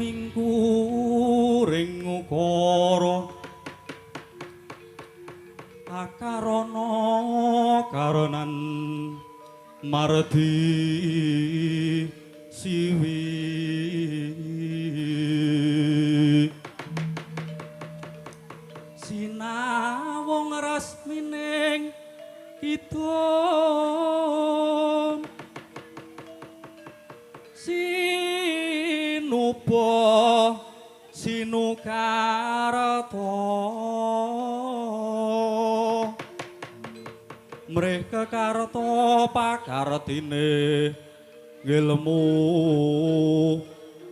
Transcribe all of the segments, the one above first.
Kamingkuring ukara akarana karonan mardi siwi sinawung rasmining kidung sinuba sinukarta mrih kekarta pakartine ngilmu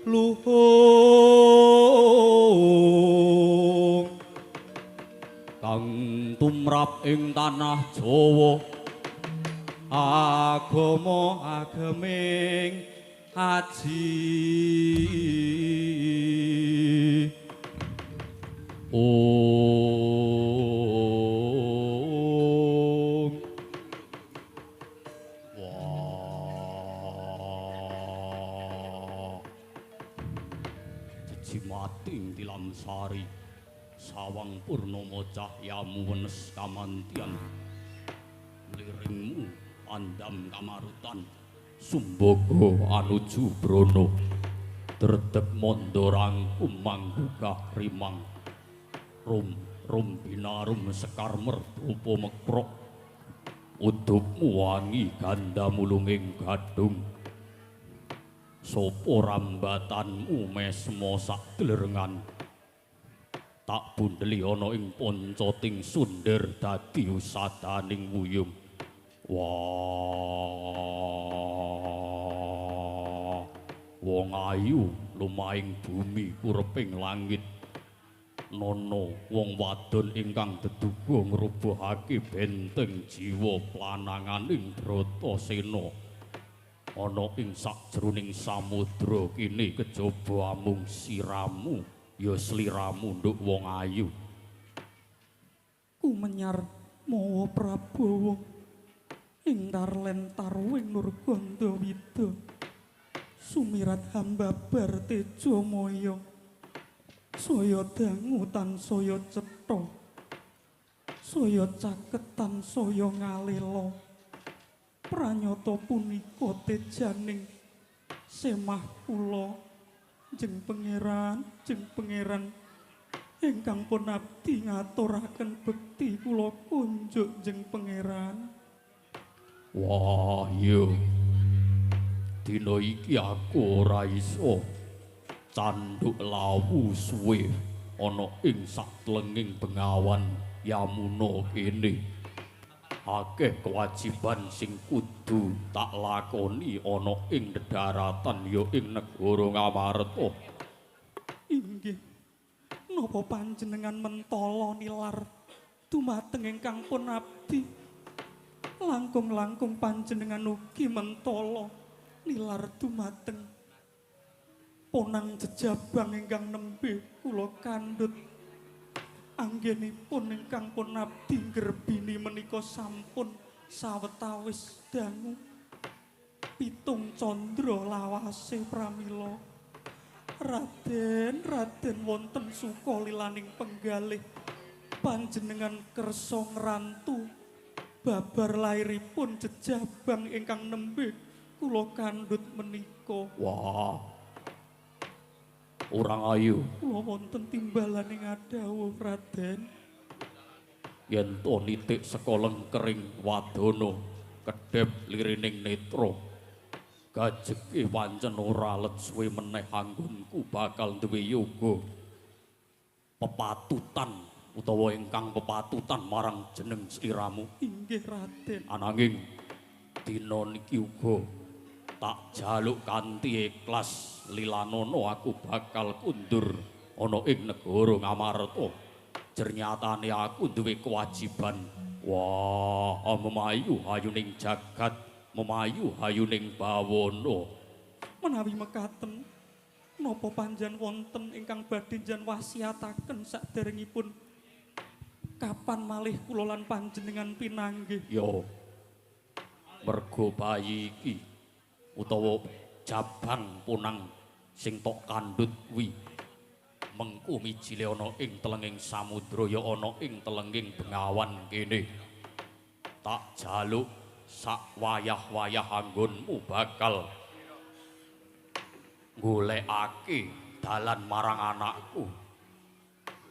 luhung kang tumrap ing tanah Jawa agama ageming aji. Om. Wah, jejimating tilamsari sawang purnama cahyamu wenes kamantian liringmu andam kamarutan sumbaga anuju brana dredeg mandha rangkum manggugah rimang rum rum binarum sekar merdupa mekrok udupmu wangi ganda mulunging gadung sapa rambatanmu mesma sakdlerengan tak bundeli ana ing poncoting sunder dadi usadaning wuyung. Wah, wong ayu lumahing bumi kureping langit nono wong wadon ingkang deduga ngrubuhake benteng jiwa plananganing Bratasena ana ing sakjroning samudra kene kejaba amung siramu ya sliramu nduk wong ayu. Kumenyar mawa Prabawa ing tarlen tarwing Nurgandawida sumirat hambabar tejamaya saya dangu tansaya cetha saya caket tansaya ngalela pranyata punika tejaning semah kula jeng pangeran ingkang pun abdi ngaturaken bekti kula kunjuk jeng pangeran. Wah iya, dina iki aku ora iso candhuk lawu suwe ana ing saklenging bengawan Yamuna kene. Akeh kewajiban sing kudu tak lakoni ana ing dedaratan ya ing negara Ngamarta. Inggih, napa panjenengan mentala nilar dumateng ingkang pun abdi? Langkung-langkung panjenengan ugi mentala nilar dumateng ponang jejabang ingkang nembe kula kandhut. Anggenipun ingkang pun abdi ngrebini menika sampun sawetawis dangu 7 candra lawase pramila. Raden, Raden wonten suka lilaning penggalih panjenengan kersa ngrantu babar lairipun jejabang ingkang nembe kula kandhut menika. Wah, orang ayu kula wonten timbalane ngadhawuh Raden. Yen to nitik saka lengkering wadana kedhep lirining netra gajeke pancen ora let suwe meneh anggonku bakal duwe yoga pepatutan utawa ingkang pepatutan marang jeneng sliramu. Inggih Raden. Ananging dina niki uga tak jaluk kanthi ikhlas lilanono aku bakal kundur ana ing negara Ngamarta. Jernyatane aku duwe kewajiban. Wah, memayu hayuning jagat, memayu hayuning bawana. Menawi mekaten, napa panjen wonten ingkang badhe jan wasiataken saderengipun kapan malih kula lan panjenengan pinanggih? Ya, mergo bayi iki utawa jabang punang Sing tok kandhut kuwi mengku mijile ana ing telenging samudra ya ana ing telenging bengawan kene. Tak jaluk sak wayah-wayah anggonmu bakal golekake dalan marang anakku.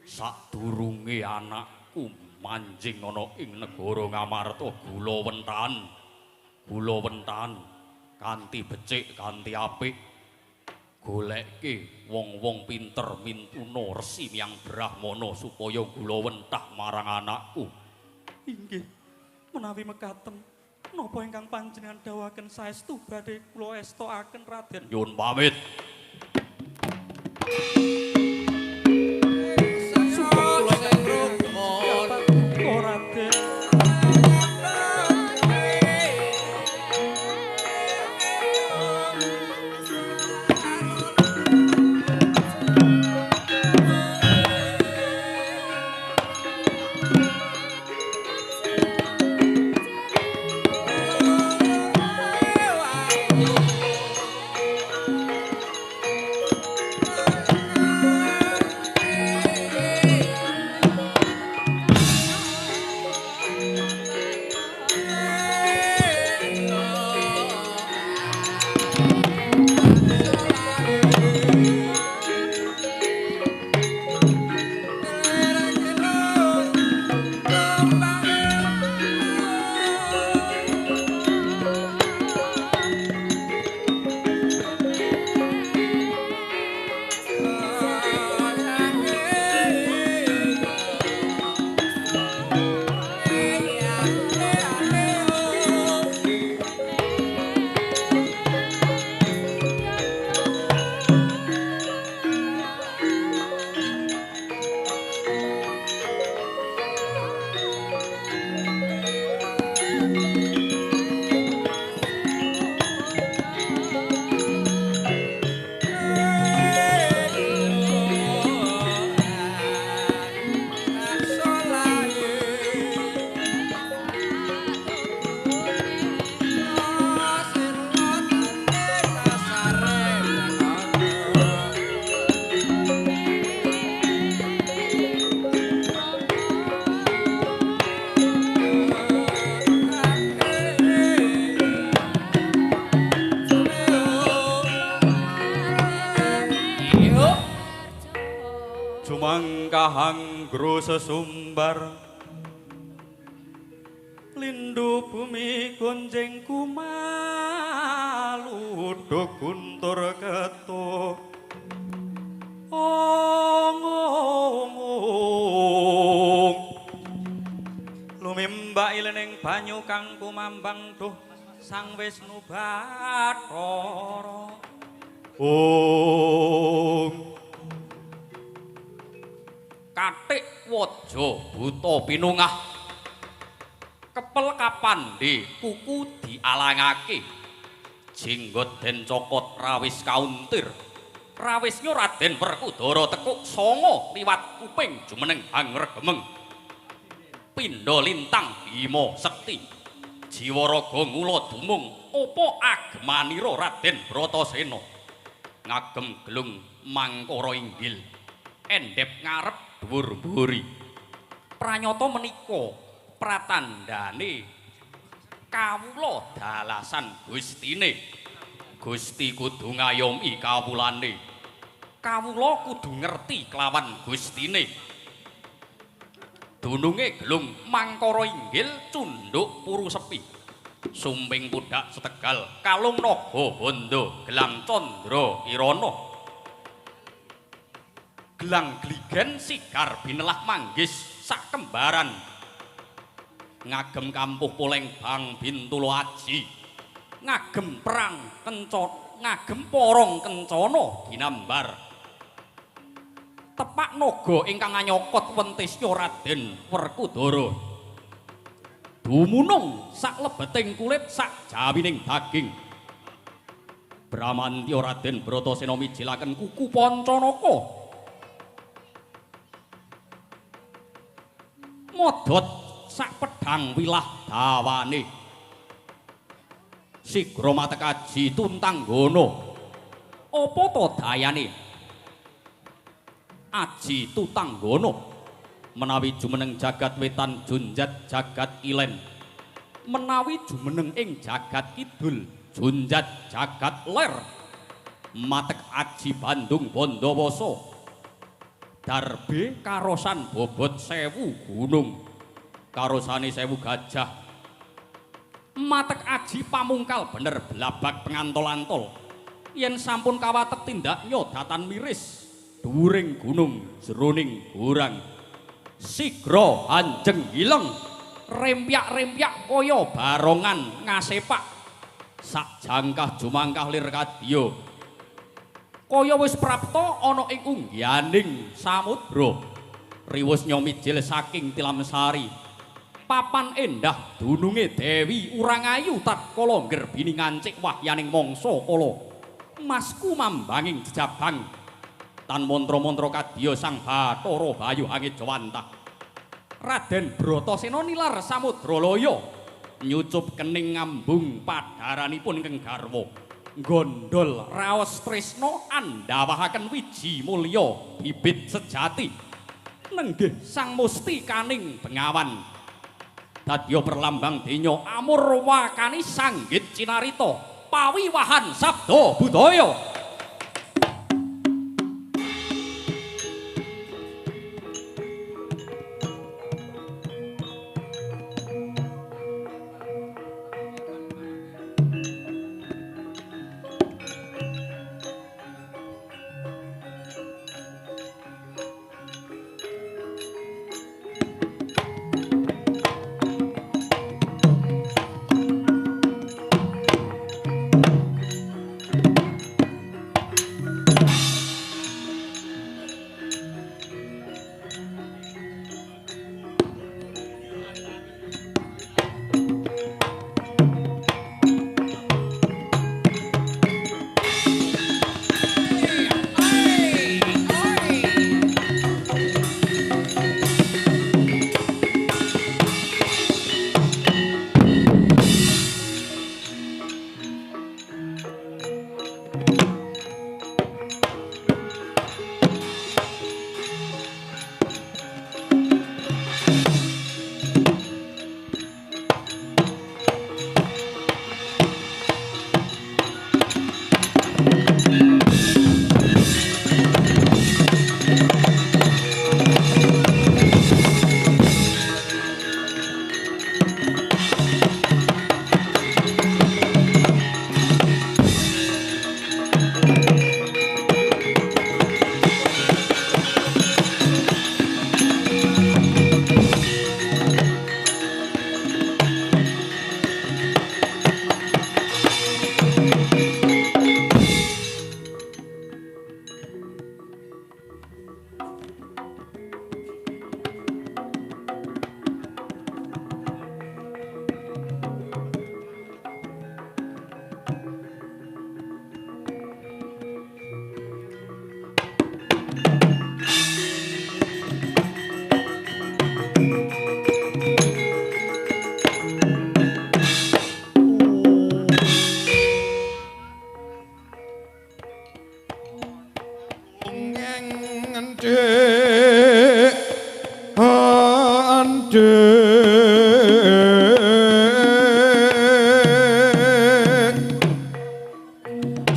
Sadurunge anakku manjing ana ing negara Ngamarta gula wentahan kanthi becik kanthi apik. Goleke wong-wong pinter mintuna resi miyang brahmana supaya gula wentah marang anakku. Inggih, menawi mekaten napa ingkang panjenengan dawuhaken saestu badhe kula estokaken Raden. Nyuwun pamit. Raden. Jumangkahang sesumbar lindu bumi gonjeng kumaluduk guntur ketuk ong ong ong lumimbak ilening banyu kang kumambang duh Sang Wisnu Bathara. Ong katik waja buta pinungah kepel kapandhe kuku dialangake jenggot den cokot rawis kauntir rawisnya Raden Werkudara tekuk sanga liwat kuping jumeneng hangregemeng pindha lintang bima sekti jiwa raga ngula dumung apa agemanira Raden Bratasena ngagem gelung mangkara inggil endhep ngarep dhuwur mburi. Pranyata menika pratandhane kawula dalasan Gustine. Gusti kudu ngayomi kawulane. Kawula kudu ngerti kelawan Gustine. Dununge gelung mangkara inggil cunduk puru sepi. Sumping pudhak setegal kalung naga bondo gelang candra kirana. Gelang gligen sigar binelah manggis sak kembaran ngagem kampuh poleng bang bintulo aji ngagem perang kencana ngagem porong kencana ginambar tepak naga ingkang anyokot wentisya Raden Werkudara dumunung sak lebeting kulit sak jawining daging. Bramantya Raden Bratasena mijilaken kuku Pancanaka modot sak pedhang wilah dawane sigra matekaji tuntanggono Apa to dayane Aji Tutanggana menawi jumeneng jagat wetan junjat jagat ilen, menawi jumeneng ing jagat kidul junjat jagat ler, matek Aji Bandung Bondowoso darbe karosan bobot 1000 gunung karosane 1000 gajah, matek Aji pamungkal bener blabak pengantol-antol yen sampun kawatek tindak nyodatan miris dhuwuring gunung jroning gorang sigra anjeng hileng rempyak-rempyak kaya barongan ngasepak sak jangkah jumangkah lir kadya kaya wis prapta ana ing unggianing samudra riwus nyomijil saking Tilamsari papan endah dununge Dewi Urangayu tatkala nggerbini ngancik wahyaning mangsa kala masku mambanging jejabang tan mantra-mantra kadya Sang Bathara Bayu Angejawantah. Raden Bratasena nilar samudra laya nyucup kening ngambung padaranipun ingkang garwa gondol raos tresna andhawahaken wiji mulya bibit sejati nenggih Sang Musti kaning Bengawan dadya perlambang donya amurwakani sanggit cinarita pawiwahan sabda budaya.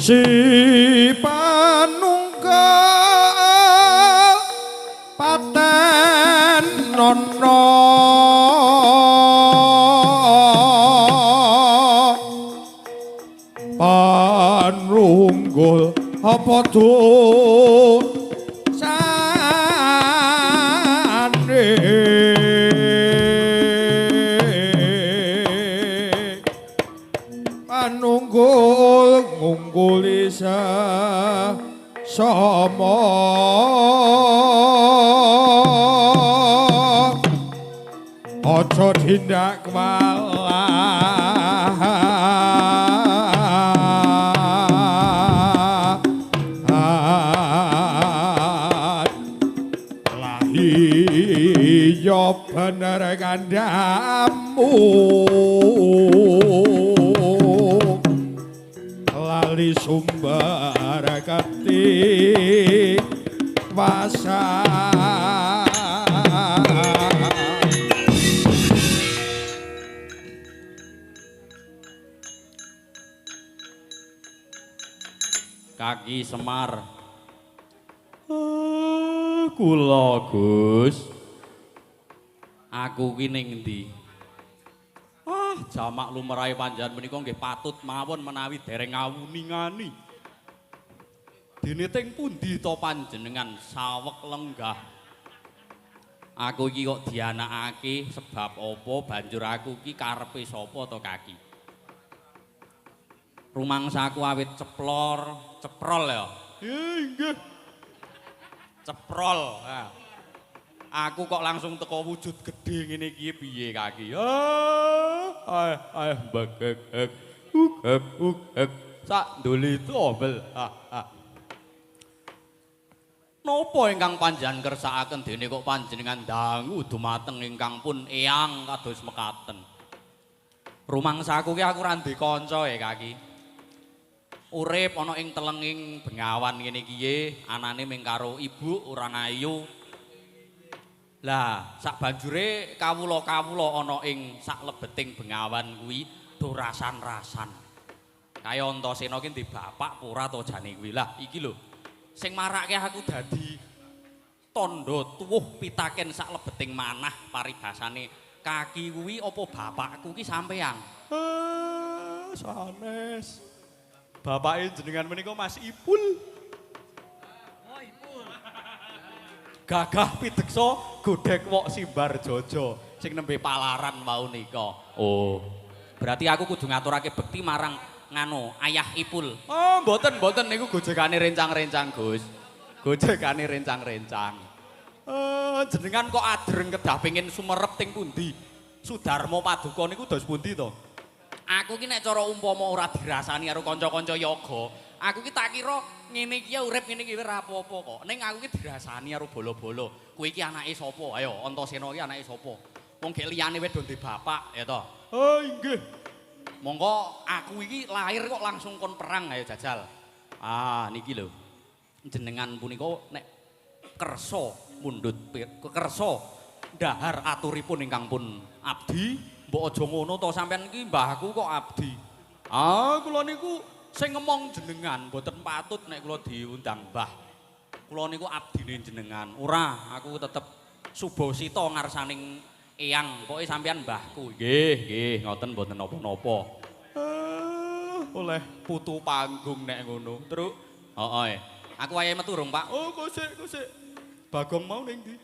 Si panunggal paten nono panunggul apa dosane panunggul ngungguli sama aja tindak walah lah iya bener kandhamu kali sumber kati wasa. Kaki Semar. Kula Gus. Aku ki ning endi? Ah, jamak lumrahe panjenengan menika nggih patut mawon menawi dereng ngawuningani. Dene teng pundi to panjenengan saweg lenggah? Aku iki kok dianakake sebab apa banjur aku ki karepe sapa to kaki? Rumangsaku awit ceplor, ceprol ya. Nggih. Ceprol. Ha. Aku kok langsung teko wujud gedhe ngene iki piye kaki? Ah, ah, bagek uk uk uk sak ndoli tobel. Napa ingkang panjenengan kersakaken dene kok panjenengan dangu dumateng ingkang pun eyang kados mekaten. Rumangsaku ki aku ora ndek kanca e kaki. Urip ana ing telenging bengawan ngene iki anane ming karo ibu ora ayu. Lah, sak banjure kawula-kawula ana ing sak lebeting bengawan kuwi do rasan-rasan. Kaya Antasena ki ndek bapak apa ora to jane kuwi. Lah, iki lho sing marake aku dadi tandha tuwuh pitaken sak lebeting manah paribasane kaki kuwi apa bapakku ki sampeyan? Sanes. Bapake jenengan menika Mas Ipul. Oh, Ipul. Gagah pideksa godhek wok simbar jojo sing nembe palaran wau nika. Oh. Berarti aku kudu ngaturake bekti marang nganu ayah Ipul. Oh, mboten mboten niku gojekane rencang-rencang, Gus. Gojekane rencang-rencang. Jenengan kok adreng kedah pengin sumerep teng pundi? Sudarma paduka niku dos pundi to? Aku ki nek cara umpama ora dirasani karo kanca-kanca yoga, aku ki tak kira ngene iki urip ngene iki ora apa-apa kok. Ning aku ki dirasani karo bolo-bolo. Kowe iki anake sapa? Ayo, Antasena iki anake sapa? Wong gek liyane wis do ndek bapak, ya to? Oh, nggih. Monggo aku iki lahir kok langsung kon perang ayo jajal. Ah, niki lho. Jenengan punika nek kersa mundhut kersa ndahar aturipun ingkang pun abdi, mbok aja ngono to sampean iki mbahku kok abdi. Ah, kula niku sing ngemong jenengan mboten patut nek kula diundang mbah. Kula niku abdine jenengan. Ora, aku tetep subasita ngarsaning eyang, pokoke sampean mbahku. Nggih, nggih, ngoten mboten napa-napa. Oleh putu panggung nek ngono. Truk. Heeh. Aku wayahe metu rung, Pak. Oh, kosik, kosik. Bagong mau ning ndi?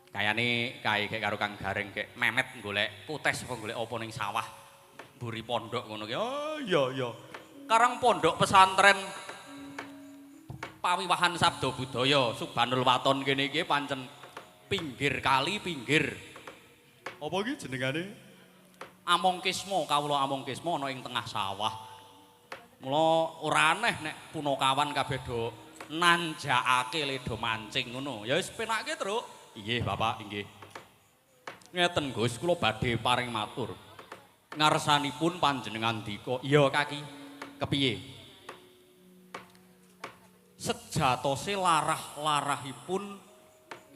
Kayane kae gek karo Kang Gareng gek memet golek kutes apa golek apa ning sawah mburi pondok ngono ki. Oh, iya iya. Karang pondok pesantren Pawiwahan Sabda Budaya Subanul Waton kene iki pancen pinggir kali pinggir. Apa iki jenengane? Amongkisma, kawula Amongkisma ana ing tengah sawah. Mula ora aneh nek punakawan kabeh do nanjakake le do mancing ngono. Ya wis penake, Truk. Inggih, Bapak, inggih. Ngeten, Gus, kula badhe paring matur. Ngarsanipun panjenengan dika. Iya, kaki. Kepiye? Sejatose larah-larahipun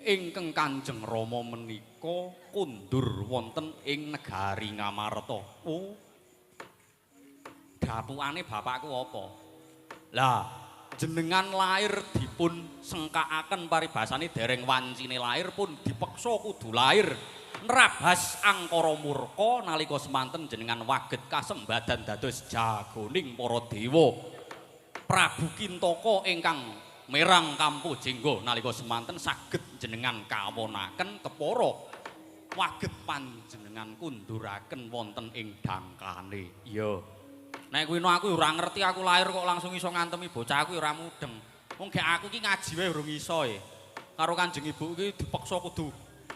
ingkang Kanjeng Rama menika kundur wonten ing negari Ngamarta. Oh. Dapukane bapakku apa? Lah, jenengan lahir dipun sengkakaken paribasane dereng wancine lahir pun dipeksa kudu lahir. Nrabas angkara murka nalika semanten jenengan waget kasembadan dados jagoning para dewa. Prabu Kintaka ingkang merang kampuh jenggo nalika semanten saged jenengan kawonaken kepara waget panjenengan kunduraken wonten ing dangkane. Iya. Nek kuwi aku ora ngerti aku lahir kok langsung iso ngantemi bocah aku ora mudeng. Wong gek aku iki ngaji wae urung iso e. Karo Kanjeng Ibu iki dipeksa kudu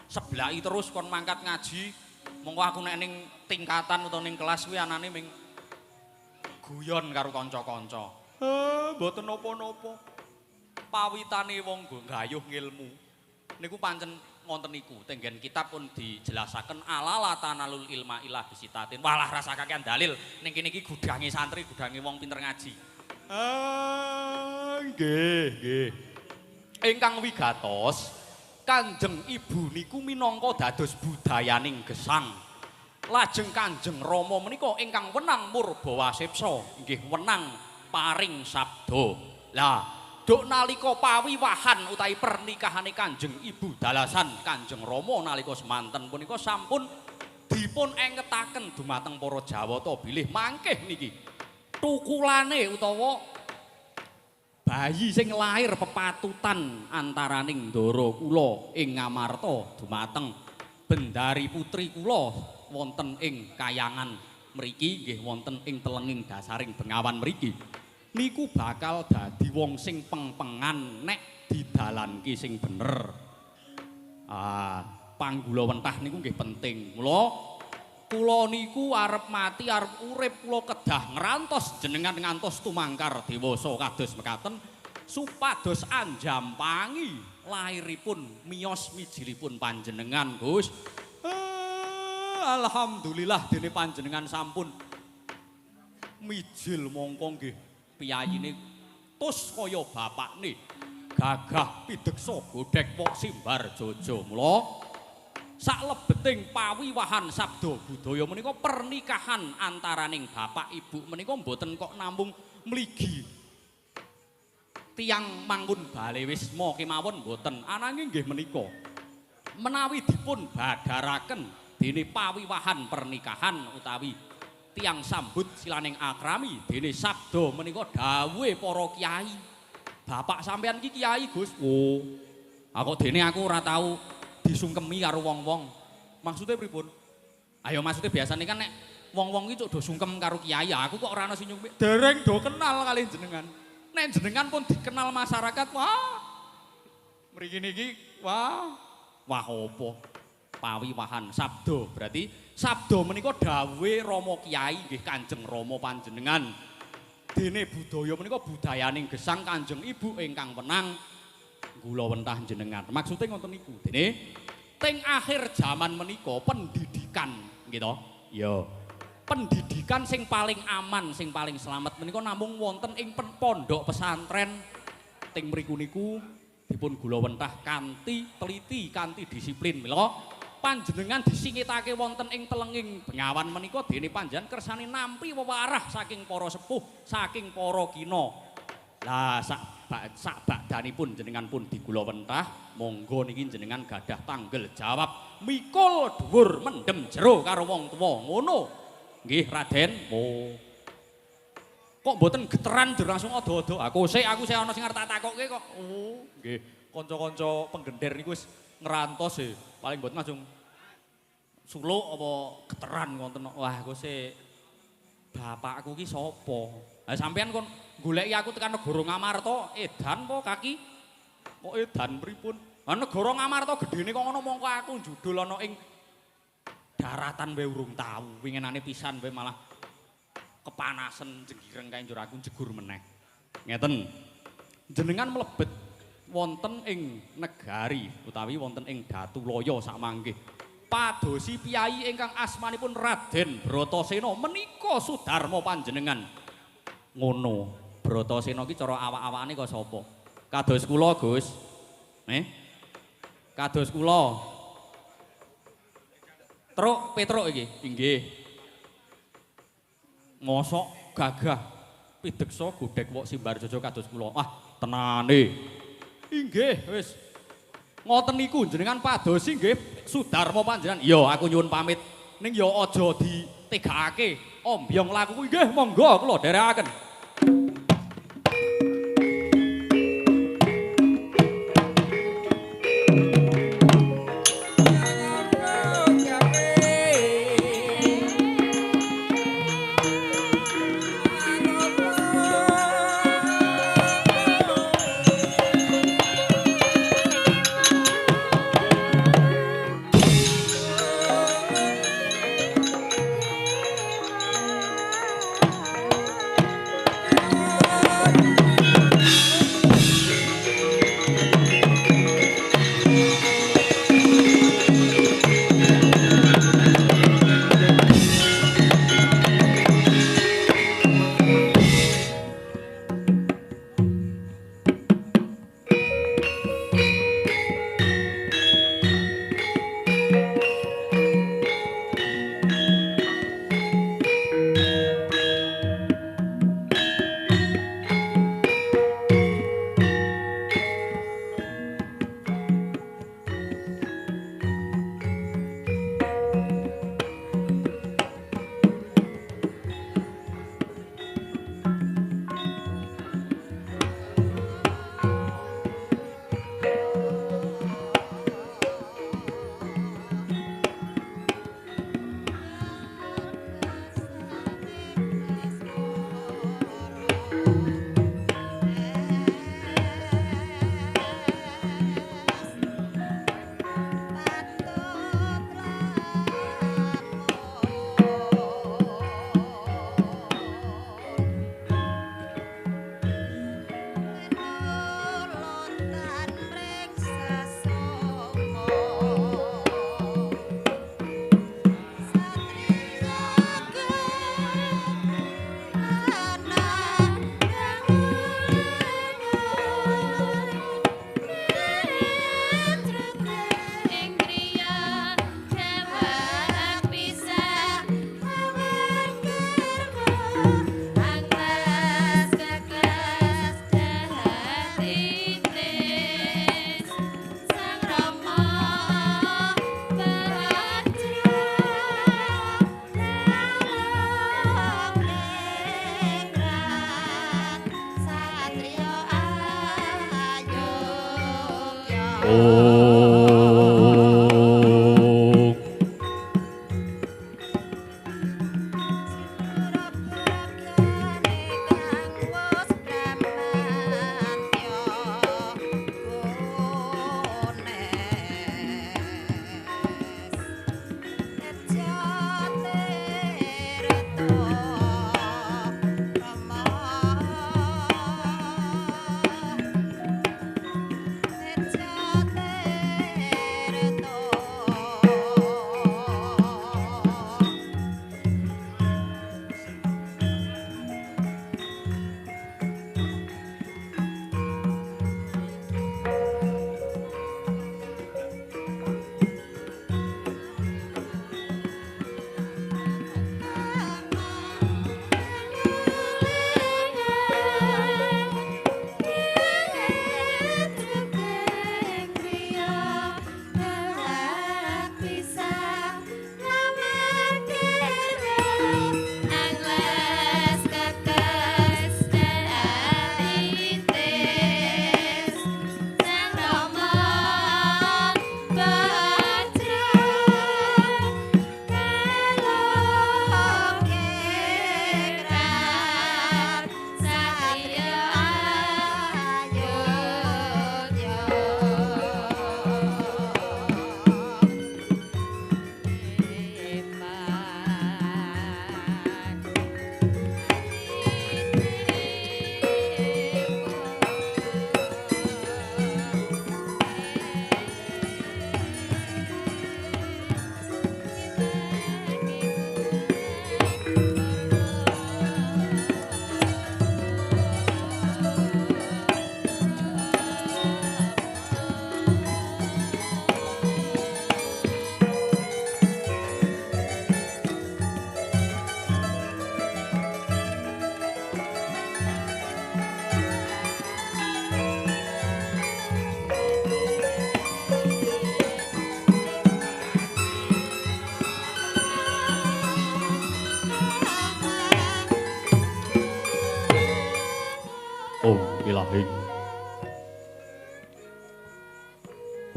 seblaki terus kon mangkat ngaji. Monggo aku nek ning tingkatan utawa ning kelas kuwi anane ming guyon karo kanca-kanca. Mboten napa-napa. Pawitane wong nggo gayuh ngilmu niku pancen Ngonten niku tenggen kitab pun dijelasaken alala tanalul ilma ilah bisitatin. Walah rasa kakean dalil ning kene iki gudange santri, gudange wong pinter ngaji. Ah, nggih, nggih. Ingkang wigatos, Kanjeng Ibu niku minangka dados budayaning gesang. Lajeng Kanjeng Rama menika ingkang wenang murbawasipsa, nggih wenang paring sabda. Lah, duk nalika pawiwahan utawi pernikahane Kanjeng Ibu dalasan Kanjeng Rama nalika semanten punika sampun dipun engetaken dumateng para Jawata bilih mangkih niki tukulane utawa bayi sing lahir pepatutan antaraning ndara kula ing Ngamarta dumateng bendari putri kula wonten ing kayangan mriki nggih wonten ing telenging dasaring Bengawan mriki niku bakal dadi wong sing pengpengan nek didalanke sing bener. Ah, panggula wentah niku nggih penting. Mula kula niku arep mati arep urip kula kedah ngrantos jenengan ngantos tumangkar dewasa kados mekaten supados anjampangi lairipun miyos mijilipun panjenengan, Gus. Alhamdulillah dene panjenengan sampun mijil mongko nggih piyayine tus kaya bapakne gagah pideksa godhek wok simbar jojo. Mula saklebeting pawiwahan sabda budaya menika pernikahan antaraning bapak ibu menika mboten kok namung mligi tiyang mangkun bale wisma kemawon mboten, ananging nggih menika menawi dipun badharaken dene pawiwahan pernikahan utawi tiyang sambut silaning akrami dene sabda menika dawuhe para kiai. Bapak sampean iki kiai, Gus. Oh. Ah kok dene aku ora tau disungkemi karo wong-wong. Maksude pripun? Ayo maksude biasane kan nek wong-wong iki cuk do sungkem karo kiai, aku kok ora ana sing nyungkemi. Dereng do kenal kalih jenengan. Nek jenengan pun dikenal masyarakat, wah. Mriki niki, wah. Wah opo? Pawiwahan sabda berarti sabda menika dawuhe Rama Kiai nggih Kanjeng Rama panjenengan. Dene budaya menika budayaning gesang Kanjeng Ibu ingkang wenang gula wentah jenengan. Maksude ngoten niku. Dene teng akhir jaman menika pendidikan nggih to? Iya. Pendidikan sing paling aman, sing paling selamat menika namung wonten ing pondok pesantren. Teng mriku niku dipun gula wentah kanthi teliti, kanthi disiplin. Mila panjenengan disingitake wonten ing telenging Bengawan menika dene panjenengan kersane nampi wewarah saking para sepuh, saking para kina. Lah sak bakdanipun jenengan pun digula wentah, monggo niki jenengan gadah tanggel jawab mikul dhuwur mendem jero karo wong tuwa. Ngono. Nggih Raden. Oh. Kok mboten geteran langsung ado-ado. Aku sik ana sing arep tak takokke kok. Oh, nggih. Kanca-kanca penggender niku wis ngrantos e. Paling mboten langsung suluk apa geteran ngoten. Wah, aku sik bapakku ki sapa? Lah sampean kon goleki aku tekan negara Ngamarta, edan apa kaki? Kok edan pripun? Lah negara Ngamarta gedene kok ngono mongko aku njudul ana ing daratan wae urung tau. Winginane pisan wae malah kepanasen jenggireng kae njur aku jegur meneh. Ngeten. Jenengan mlebet wonten ing negari utawi wonten ing Datulaya sakmangke. Padosi piyayi ingkang asmanipun Raden Bratasena menika sudarma panjenengan. Ngono. Bratasena iki cara awak-awakane kaya sapa? Kados kula, Gus. Kados kula. Truk Petruk iki. Inggih. Ngosok gagah pideksa godhek wok simbar jojo kados kula. Ah, tenane. Inggih, wis. Ngoten niku jenengan padosi nggih sudarma panjenengan. Iya, aku nyuwun pamit. Ning ya aja ditegakake. Ombyong lakuku nggih monggo kula dherekaken.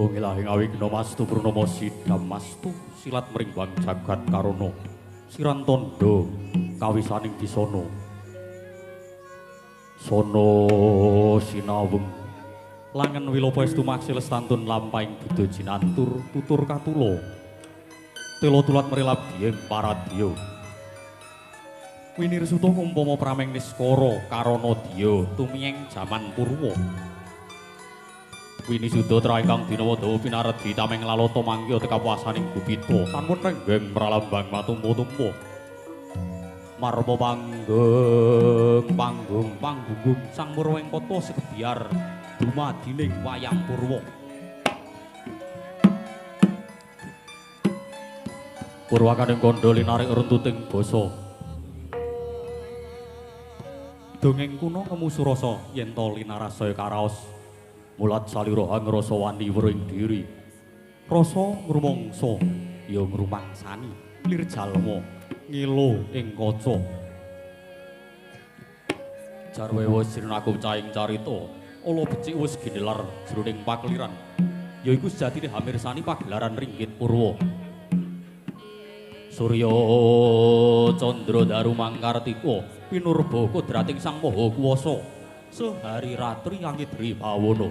Om ilahing awigna mastu purnama sidam mastu silat mrimbang jagat karana siran tandha kawisaning disana sono sinaweng langen wilopa estu maksil stantun lampahing duda jinantur tutur katula tela tulat merilap diyeng paradya winirsuta umpama prameng niskara karana dya tumiyeng jaman purwa winisuda tra ingkang dinawa dawa pinaredhi tameng lalata mangkya tekapuasaning gupita tanpa renggeng pralambang matumpa-tumpa marpa panggung panggung panggunggung sang murwengkata segebyar dumadining wayang purwa purwakaning kandha linarik runtuting basa dongeng kuno ngemu surasa yen ta linarasaya karaos mulat salira ngrasa wani weruh diri rasa ngrumangsa ya ngrumangsani lir jalma ngilo ing kaca jarwe wis sirnaku caing carita ala becik wis ginelar jroning pakeliran yaiku sejatine hamirsani pagelaran ringgit purwa surya candra daru mangkartika pinurba kodrating sang maha kuwasa sehari ratri angidri bawana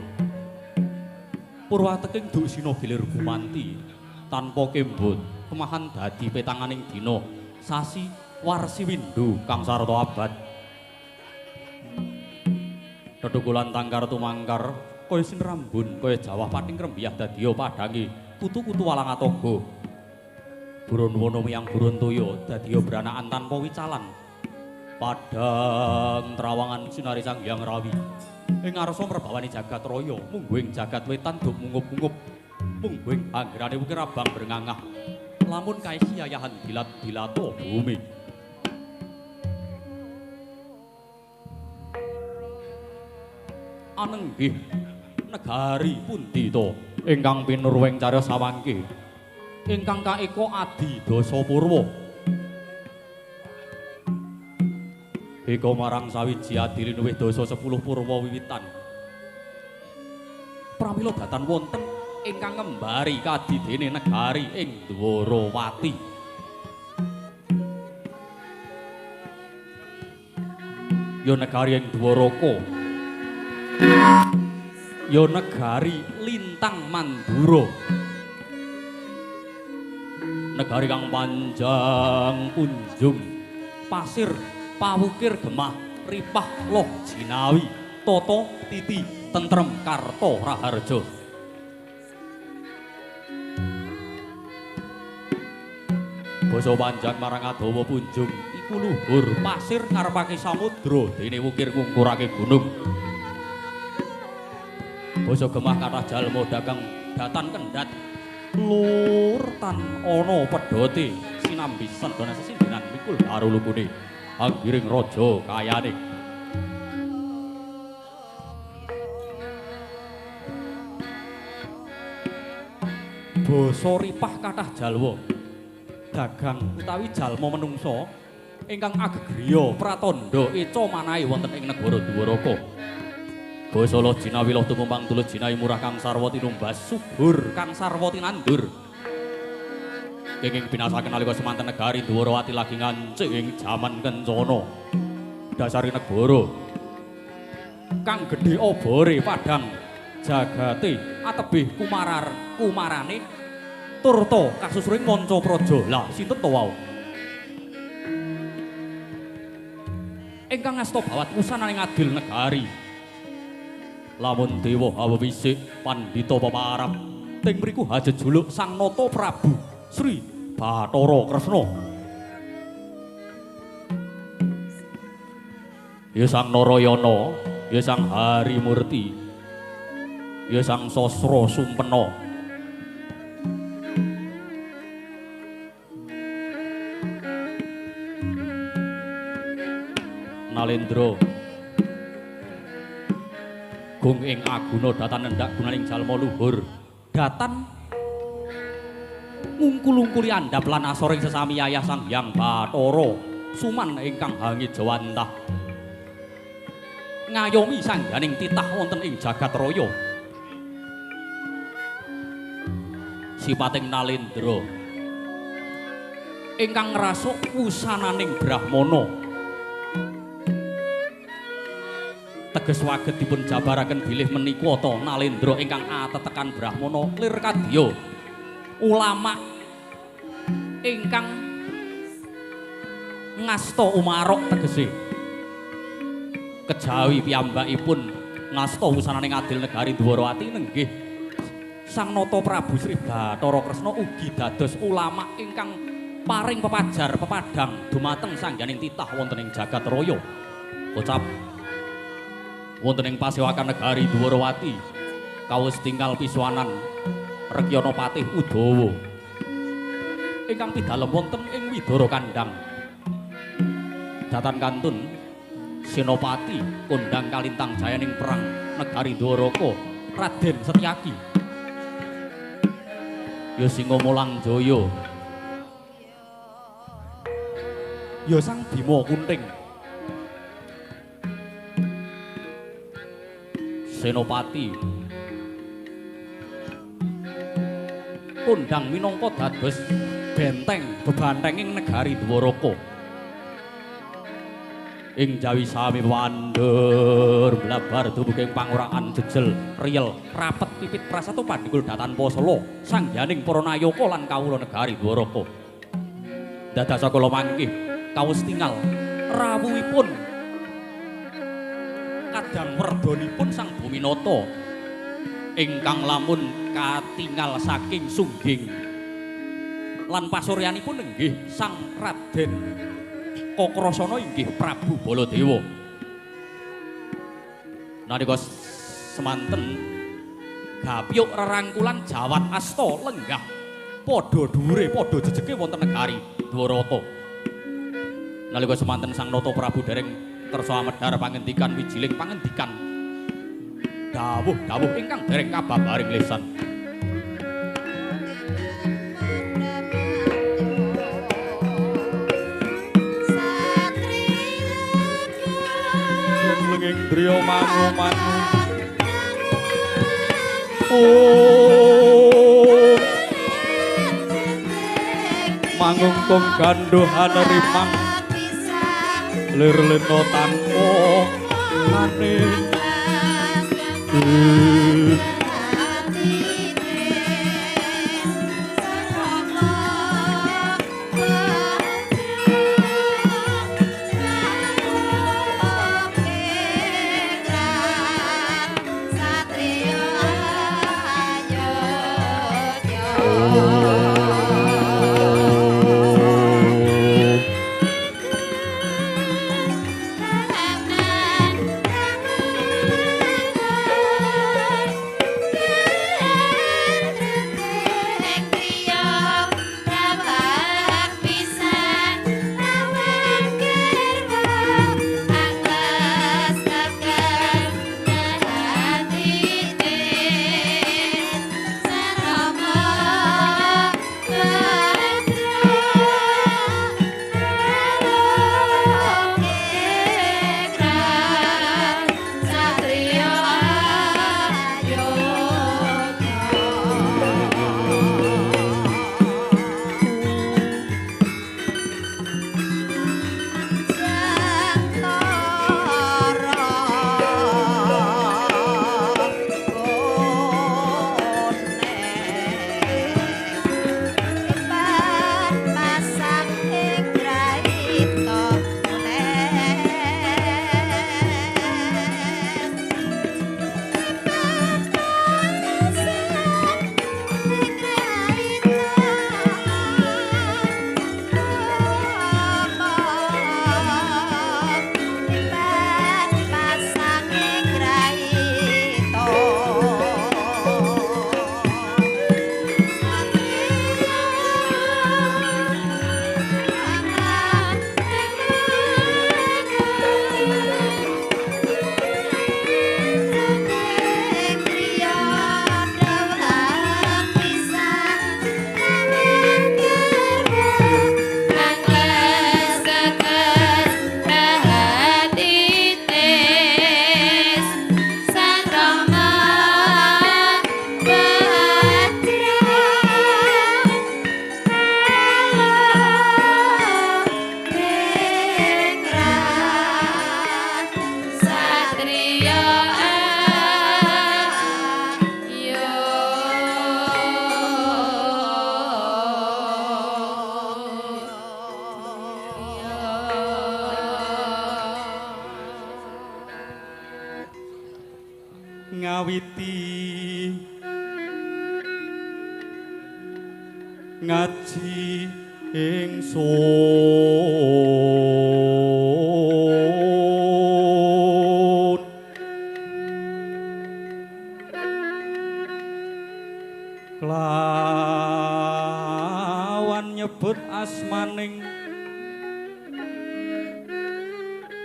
purwateking dusina gilir gumanti tanpa kembut kemahan dadi petanganing dina sasi warsi windu kang sarta abad tetukulan tangkar tumangkar kaya sinrambun kaya jawah pating krembiyah dadiya padhange kutu-kutu walang atoga burun wana miyang burun toya dadiya branakan tanpa wicalan padang trawangan sinari Sang Hyang Rawi ing ngarsa merbawani jagat raya mungguing jagat wetan duk mungup-mungup mungguing anggerane wukir abang brengangah lamun kaisi ayahan dilat-dilata bumi anenggih negari pundi to ingkang pinurweng cariyos sawangke ingkang kaeka adi dasa purwa eka marang sawiji adi linuwih dasa 10 purwa wiwitan pramila datan wonten ingkang ngembari kadidene negari ing Dwarawati. Ya negari ing Dwaraka. Ya negari Lintang Mandura. Negari kang panjang punjung, pasir pawukir gemah, ripah loh jinawi, tata titi tentrem karta raharja. Basa panjang marang adawa punjung iku luhur pasir ngarepake samudra dene wukir ngungkurake gunung. Basa gemah kathah jalma dagang datan kendhat lur tan ana pedhote sinambi sendana sesindenan mikul karo lukune anggiring raja kayane. Basa ripah kathah jalwa dagang utawi jalma menungsa ingkang agegriya pratandha eca manahe wonten ing negara Dwaraka. Basa loh jinawi loh tumumpang tulus jinawi murah kang sarwa tinumbas subur kang sarwa tinandur. Kenging binasaken nalika semanten negari Dwarawati lagi ngancik ing jaman kencana. Dasare negara kang gedhe obore padhang jagate atebih kumarar kumarane turta kasusuring manca praja. Lah sinten to wau? Ingkang ngasta bawat wusananing adil negari. Lamun dewa hawa wisik pandhita pemarap ting mriku hajejuluk Sang Nata Prabu Sri Bathara Kresna. Ya Sang Narayana, ya Sang Harimurti, ya Sang Sasra Sumpena. Nalendra gung ing aguna datan nendak gunaning jalma luhur datan ngungkul-ungkuli andhap lan asoring sesami yayah Sang Hyang Bathara Suman ingkang hangijawantah ngayomi sangganing titah wonten ing jagat raya. Sipating Nalendra ingkang ngrasuk wusananing brahmana teges waget dipun jabaraken bilih menika ta Nalendra ingkang atetekan brahmana lir kadya ulama ingkang ngasta umarok tegese kejawi piyambakipun ngasta wusananing adil negari Dwarawati nenggih Sang Nata Prabu Sri Bathara Kresna ugi dados ulama ingkang paring pepajar pepadhang dumateng sangganing titah wonten ing jagat raya. Kocap wonten ing pasewakan negari Dwarawati kawis tinggal pisuanan Rekyana Patih Udawa ingkang pidalem wonten ing Widara Kandang. Datan kantun Senopati kondang kalintang jayaning perang negari Dwaraka Raden Setyaki. Ya Singa Mulang Jaya, ya Sang Bima Kunting. Senopati kondang minangka dados benteng bebantenging negari Dwaraka. Ing jawi sami wandur blabar dumugi panguraan jejel riyel rapet pipit prasato pandhikul datan pasala sangyaning para nayaka lan kawula negari Dwaraka. Dados kala mangkih kawis tingal rawuhipun kadang werdonipun Sang Buminata ingkang lamun katingal saking sungging lan pasuryanipun inggih Sang Raden Kakrasana inggih Prabu Baladewa. Nalika semanten gapyuk rerangkulan jawat asta lenggah padha dhuwure padha jejege wonten negari Dwaraka. Nalika semanten Sang Nata Prabu dereng kersa amedhar pangendikan wijiling pangendikan dawuh-dawuh ingkang dereng kababaring lesan. Indriya mangu-mangu. Mangungkung gandhuh anerimang lir lena tanpa ane. Ngawiti ngaji ingsun kelawan nyebut asmaning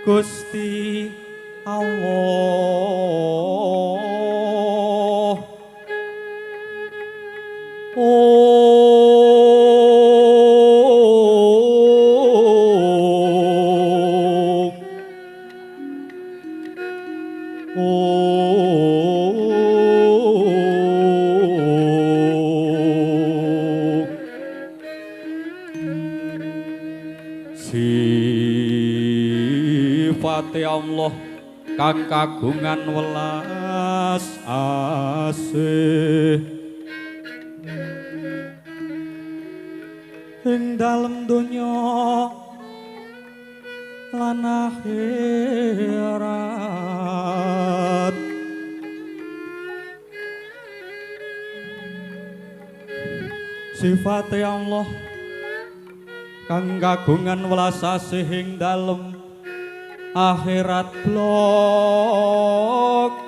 Gusti Allah. Sifate Allah kang kagungan welas asih ing dalem donya lan akhirat. Sifate Allah kang kagungan welas asih ing dalem akhirat bloko.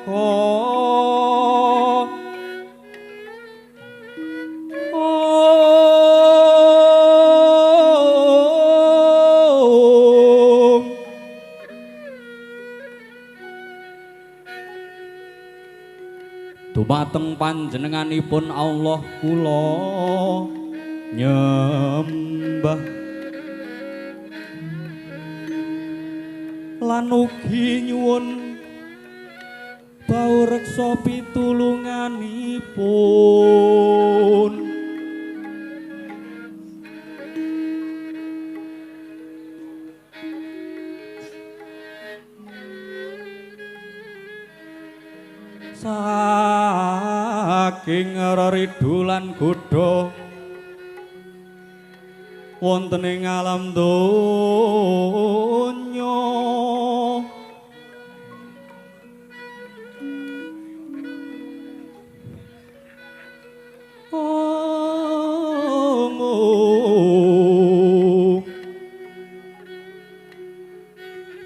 Om. Dumateng panjenenganipun Allah kula nyembah lan ugi nyuwun baureksa pitulunganipun. Saking reridu lan godha wonten ing alam donya.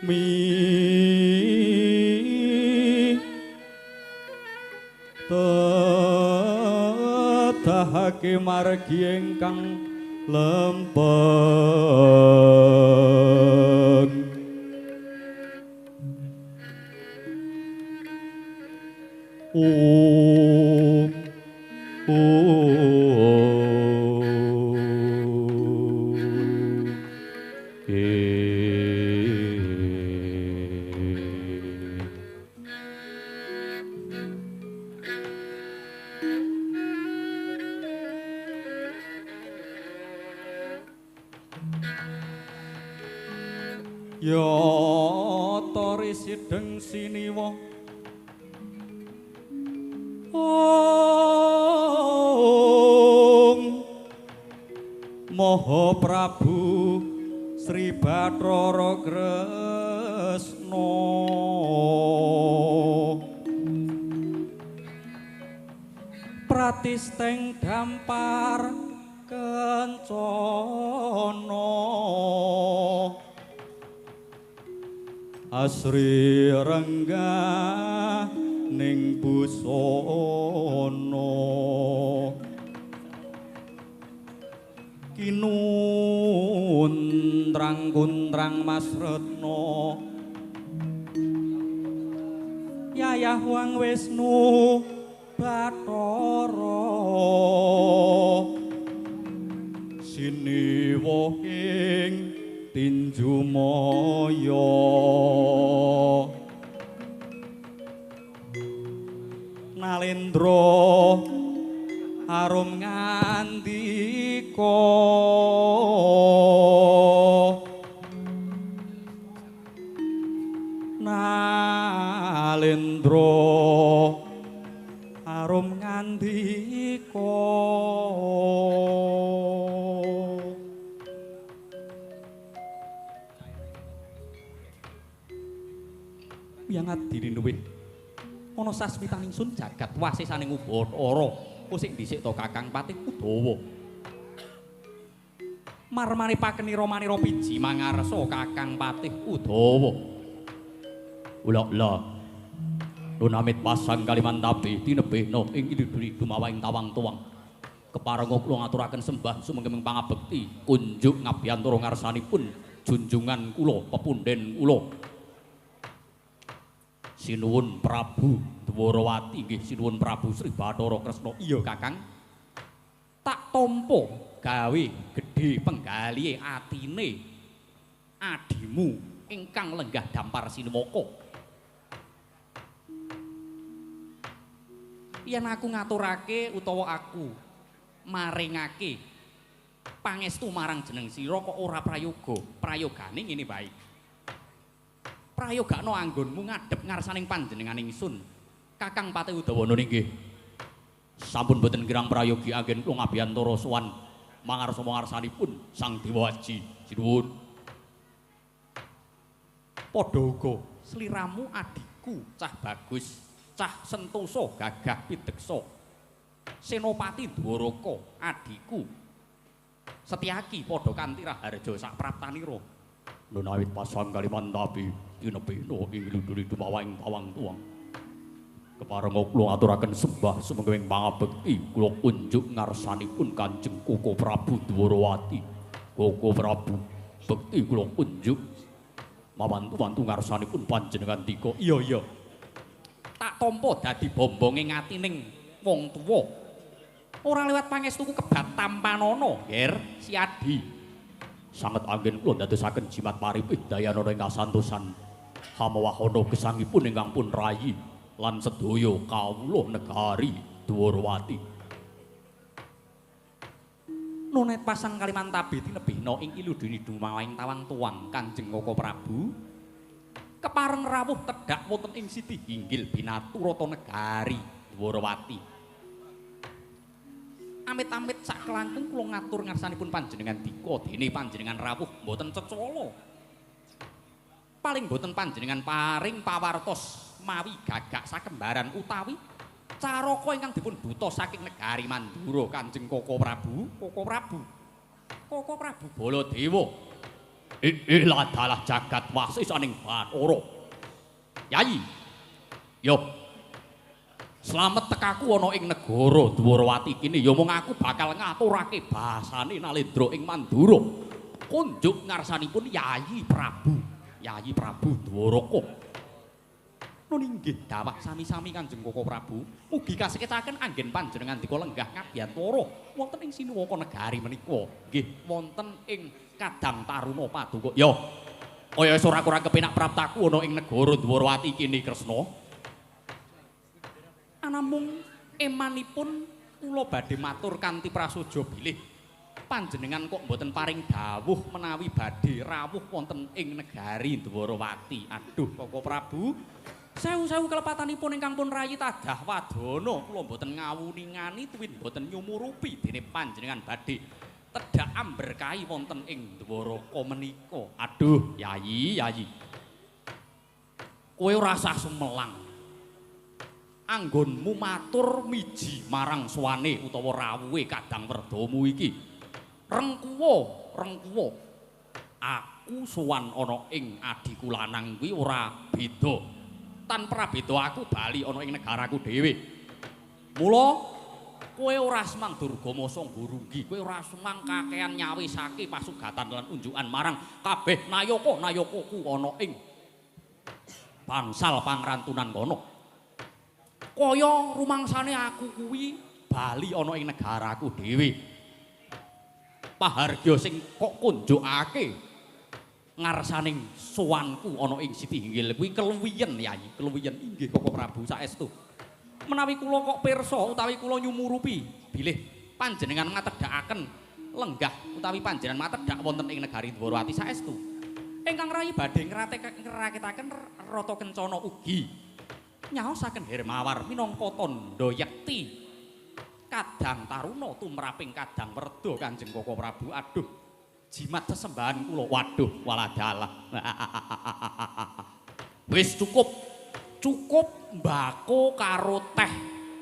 Mitedahake margi ingkang lempeng. Om Om Ya tori sideng siniwa Om Maha Prabu Sri Bathara Kresna Pratisteng dampar kencana Asri renggah ning busana kinuntrang kuntrang Mas Retno Yayah Wang Wisnu Bathara Siniwa ing tinju maya Nalendra arum ngandika Nalendra arum ngandika. Yang adine luwih ana sasmitaning sun jagat wasesaning Ubathara sing dhisik to Kakang Patih Udawa. Marmane pakenira manira piji mangarsa Kakang Patih Udawa. Ula-ula lunamit pasang Kalimantabe tinebihna ing iluduri dumawa ing tawang tuwang. Keparenga kula ngaturaken sembah sumengkeming pangabekti kunjuk ngabiyantara ngarsanipun junjungan kula pepunden kula. Sinuwun Prabu Dwarawati nggih sinuwun Prabu Sri Bathara Kresna. Iya Kakang. Tak tampa gawe gedhe penggalihe atine adimu ingkang lenggah dampar sinuwaka. Yen aku ngaturake utawa aku maringake pangestu marang jeneng sira kok ora prayoga. Prayogane ngene wae. Prayogakno anggonmu ngadhep ngarsaning panjenengan ingsun. Kakang Patih Udawa nggih. Sampun boten kirang prayogi anggen kula ngabiyantara sowan mangarsa mangarsanipun Sang Dewa Aji. Sinuwun. Padha uga sliramu adhiku cah bagus, cah sentosa gagah pideksa. Senopati Dwaraka adhiku. Setyaki padha kanthi raharja sak praptanira. Nunawit pasang Kalimantabe tinebihna ing luduri dumawa ing tawang tuwang. Keparenga kula ngaturaken sembah sumengkeming pangabekti kula kunjuk ngarsanipun Kanjeng Koko Prabu Dwarawati. Koko Prabu bekti kula kunjuk mawantu-wantu ngarsanipun panjenengan dika. Iya iya. Tak tampa dadi bombonge ngatining wong tuwa. Ora lewat pangestuku kebat tampanana, Ger, si Adi. Sanget anggen kula ndadosaken jimat paripih dayanana ing kasantosan hamawahana gesangipun ingkang pun rayi lan sedaya kawula negari Dwarawati. Nonet pasang Kalimantabe tinebihna ing iludini dumawa ing tawang tuwang Kanjeng Koko Prabu kepareng rawuh tedhak wonten ing sidi hinggil binaturata negari Dwarawati. Amit-amit sak kelangkung kula ngatur ngarsanipun panjenengan dika dene panjenengan rawuh mboten cecala. Paling mboten panjenengan paring pawartos mawi gagak sakembaran utawi caraka ingkang dipun duta saking negari Mandura Kanjeng Koko Prabu, Koko Prabu. Koko Prabu Baladewa. Adalah jagat wasisaning Bathara. Yayi. Yo. Slamet tekaku ana ing negara Dwarawati kene ya mung aku bakal ngaturake basane Nalendra ing Mandura. Kunjuk ngarsanipun Yayi Prabu, Yayi Prabu Dwaraka. Nun inggih dawah sami-sami Kanjeng Koko Prabu, mugi kasekecaken anggen panjenengan dika lenggah ngabiyantara wonten ing sinuwaka negari menika. Nggih, wonten ing Kadang Taruna Paduka. Ya. Kaya wis ora kurang kepenak praptaku ana ing negara Dwarawati kene Kresna. Anamung emanipun kula badhe matur kanthi prasaja bilih panjenengan kok mboten paring dawuh menawi badhe rawuh wonten ing negari Dwarawati. Aduh Koko Prabu, sewu-sewu kelepatanipun ingkang pun rayi tadah wadana kula mboten ngawuningani tuwin mboten nyumurupi dene panjenengan badhe tedhak amberkahi wonten ing Dwaraka menika. Aduh Yayi, Yayi. Kowe ora usah sumelang. Anggonmu matur miji marang suwane utawa rawuhe Kadang Werdamu iki. Rengkuwa, rengkuwa. Aku sowan ana ing adhiku lanang kuwi ora beda. Tan prabeda aku bali ana ing negaraku dhewe. Mula kowe ora semang Durgama Sangga Runggi, kowe ora semang kakean nyawisake pasugatan lan unjukan marang kabeh nayaka-nayakaku ana ing bangsal pangrantunan kono. Kaya rumangsane aku kuwi bali ana ing negaraku dhewe. Pahargya sing kok kunjukake ngarsaning sowanku ana ing Siti Hinggil kuwi keluwiyen Yayi, keluwiyen inggih Koko Prabu saestu. Menawi kula kok pirsa utawi kula nyumurupi bilih panjenengan ngatedhakaken lenggah utawi panjenengan matedhak wonten ing negari Dwarawati saestu. Ingkang rayi badhe ngraketaken rata kencana ugi nyaosaken Hermawar minangka tandha yekti Kadang Taruna tumraping Kadang Werda Kanjeng Koko Prabu. Aduh, jimat sesembahan kula. Waduh, waladalah. Wis cukup. Cukup mbako karo teh.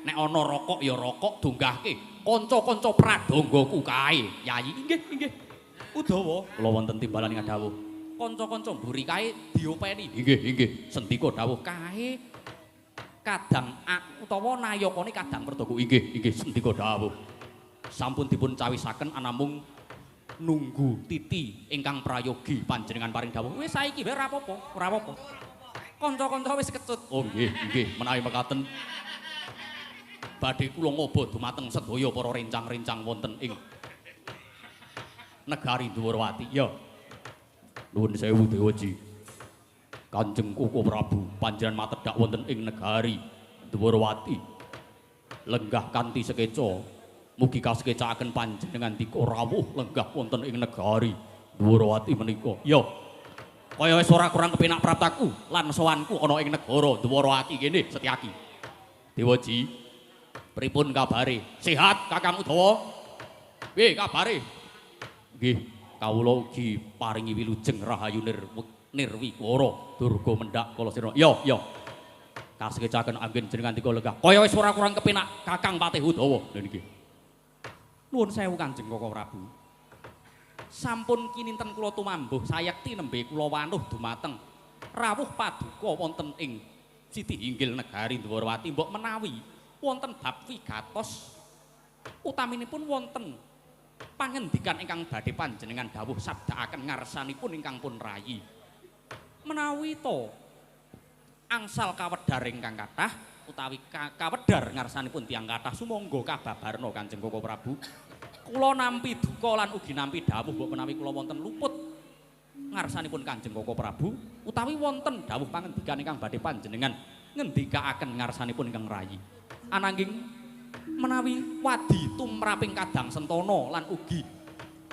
Nek ana rokok ya rokok dunggahke. Kanca-kanca pradanggaku kae. Yayi, inggih, inggih. Udawa kula wonten timbalan ing dawuh. Kanca-kanca mburi kae diopeni. Inggih, inggih. Sendika dawuh kae. Kadang utawa nayakane Kadang Werdaku. Inggih, inggih sendika dawuh. Sampun dipun cawisaken anamung nunggu titi ingkang prayogi panjenengan paring dawuh. Wis saiki wae ora apa-apa, ora apa-apa. Kanca-kanca wis kecut. Oh nggih, nggih menawi mekaten badhe kula ngobo dumateng sedaya para rencang-rencang wonten ing negari Dwarawati. Ya. Nuwun sewu Dewaji. Kanjeng Koko Prabu panjenengan matedhak wonten ing negari Dwarawati. Lenggah kanthi sekeca, mugi kasekecakaken panjenengan dika rawuh lenggah wonten ing negari Dwarawati menika. Ya. Kaya wis ora kurang kepenak praptaku lan sowanku ana ing negara Dwarawati kene Setyaki. Dewaji, pripun kabare? Sehat Kakang Udawa? Piye kabare? Nggih, kawula ugi paringi wilujeng rahayu nirwikara durga mendhak kala sirna. Ya, ya. Kasekecaken anggen jenengan dika lenggah. Kaya wis ora kurang kepenak Kakang Patih Udawa. Lha niki. Nuwun sewu Kanjeng Koko Prabu. Sampun kininten kula tumambuh sayekti nembe kula wanuh dumateng rawuh paduka wonten ing Siti Hinggil negari Dwarawati mbok menawi wonten bab wigatos utaminipun wonten pangendikan ingkang badhe panjenengan dawuh sabdakaken ngarsanipun ingkang pun rayi. Menawi to angsal kawedhar ingkang kathah utawi kawedhar ngarsanipun tiyang kathah sumangga kababarna Kanjeng Koko Prabu. Kula nampi duka lan ugi nampi dawuh mbok menawi kula wonten luput ngarsanipun Kanjeng Koko Prabu utawi wonten dawuh pangendikan ingkang badhe panjenengan ngendikaaken ngarsanipun ingkang rayi. Ananging menawi wadi tumraping Kadang Sentana lan ugi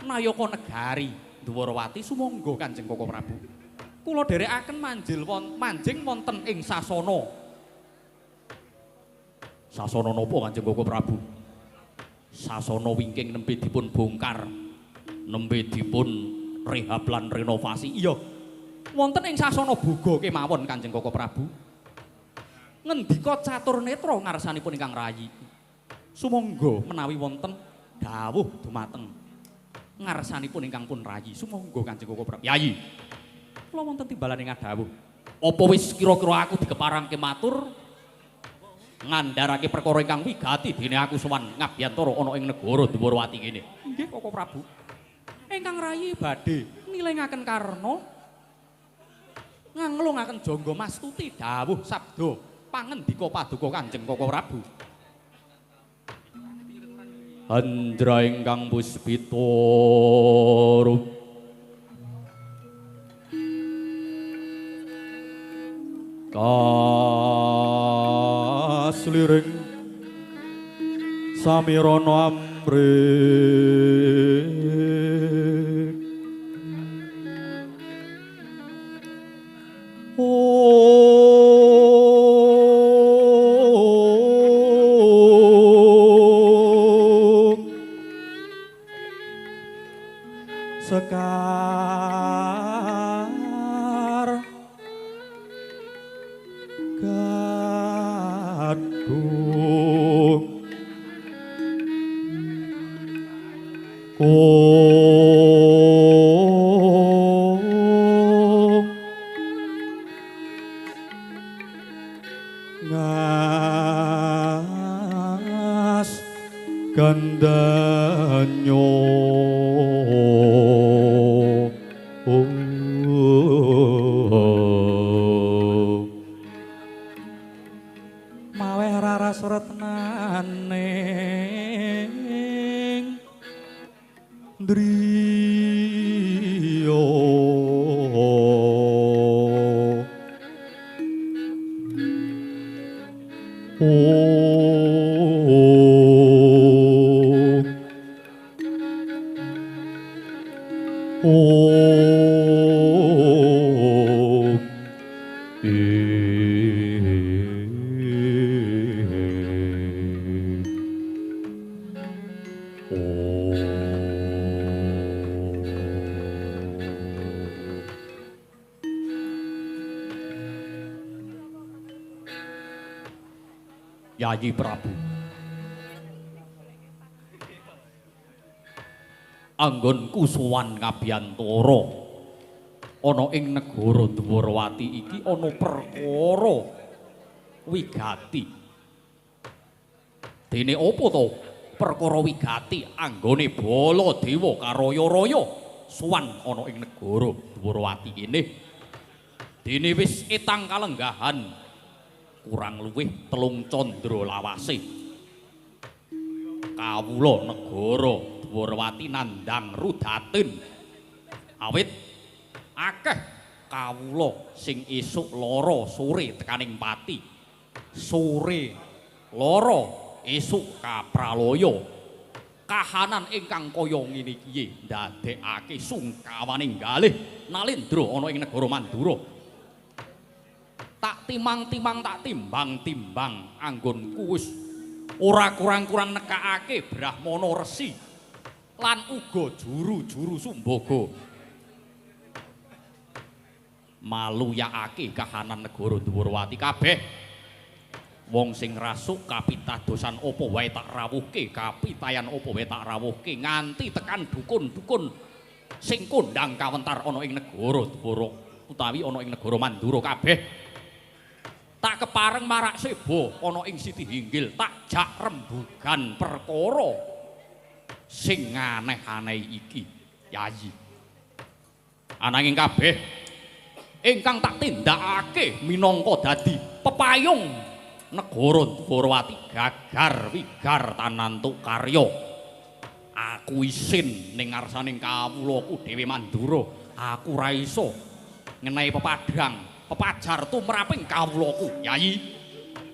nayaka negari Dwarawati sumangga Kanjeng Koko Prabu. Kula dherekaken manjing wonten ing sasana. Sasana napa Kanjeng Koko Prabu? Sasana wingking nembe dipun bongkar, nembe dipun rehab lan renovasi. Iya. Wonten ing sasana boga kemawon Kanjeng Koko Prabu. Ngendika catur netra ngarsanipun ingkang rayi. Sumangga menawi wonten dawuh dumateng ngarsanipun ingkang pun rayi. Sumangga Kanjeng Koko Prabu. Yayi. Kula wonten timbalan ing dawuh. Apa wis kira-kira aku dikeparangke matur ngandharake perkara ingkang wigati dene aku sowan ngabiyantara ana ing negara Dwarawati kene. Nggih Koko Prabu. Ingkang rayi badhe nilengaken karna nganglungaken jangga mastuti dawuh sabda pangendika paduka Kanjeng Koko Prabu. Andra ingkang puspita kasliring samirana amrik sekar gadung ngas gandanyo maweh raras retnaning driya Yayi Prabu. Anggonku sowan ngabiyantara ana ing negara Dwarawati iki ana perkara wigati. Dene apa to perkara wigati anggone Baladewa karaya-raya sowan ana ing negara Dwarawati kene. Dene wis etang kalenggahan kurang luwih 3 candra lawase. Kawula negara Dwarawati nandhang rudatin. Awit akeh kawula sing esuk lara sore tekaning pati. Sore lara esuk kapralaya. Kahanan ingkang kaya ngene iki ndadekake sungkawaning galih Nalendra ana ing negara Mandura. Tak timang-timang tak timbang-timbang anggonku wis ora kurang-kurang nekakake Brahmana Resi lan uga juru-juru sumbaga maluyakake kahanan negara Dwarawati kabeh. Wong sing rasuk kapitadosan apa wae tak rawuhke, kapitayan apa wae tak rawuhke nganti tekan dukun-dukun sing kondang kawentar ana ing negara Dwara utawi ana ing negara Mandura kabeh. Tak kepareng marak seba ana ing Siti Hinggil, tak jak rembugan perkara sing aneh-aneh iki, Yayi. Ananging kabeh ingkang tak tindakake minangka dadi pepayung negara Dwarawati gagar wigar tanantuk karya. Aku isin ning ngarsaning kawulaku dhewe Mandura, aku ora iso ngenehi pepadhang pepajar tumraping kawulaku. Yayi,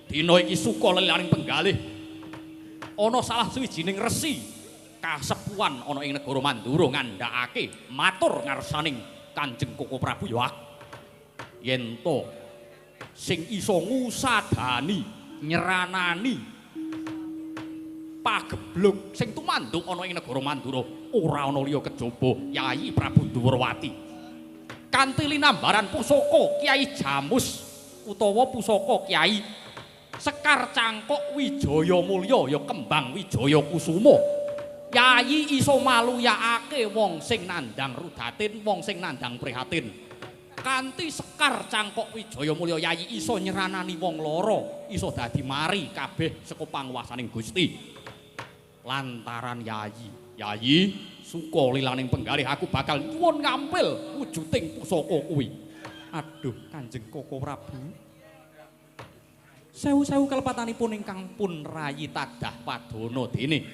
dina iki suka lelaning penggalih ana salah sawijining resi kasepuhan ana ing negara Mandura ngandhakake matur ngarsaning Kanjeng Koko Prabu ya yen to sing iso ngusadani nyranani Pageblug sing tumanduk ana ing negara Mandura ora ana liya kejaba Yayi Prabu Ndhuwurwati. Kanthi linambaran pusaka Kyai Jamus utawa pusaka Kyai Sekar Cangkok Wijaya Mulya ya Kembang Wijaya Kusuma. Yayi iso maluyakake wong sing nandhang rudatin, wong sing nandhang prihatin. Kanthi Sekar Cangkok Wijaya Mulya Yayi iso nyeranani wong lara, iso dadi mari kabeh saka panguwasaning Gusti. Lantaran Yayi, Yayi suka lilaning penggalih aku bakal nyuwun ngampil wujuding pusaka kuwi. Aduh, Kanjeng Koko Prabu. Sewu-sewu kelepatanipun ingkang pun rayi tadah padana dene.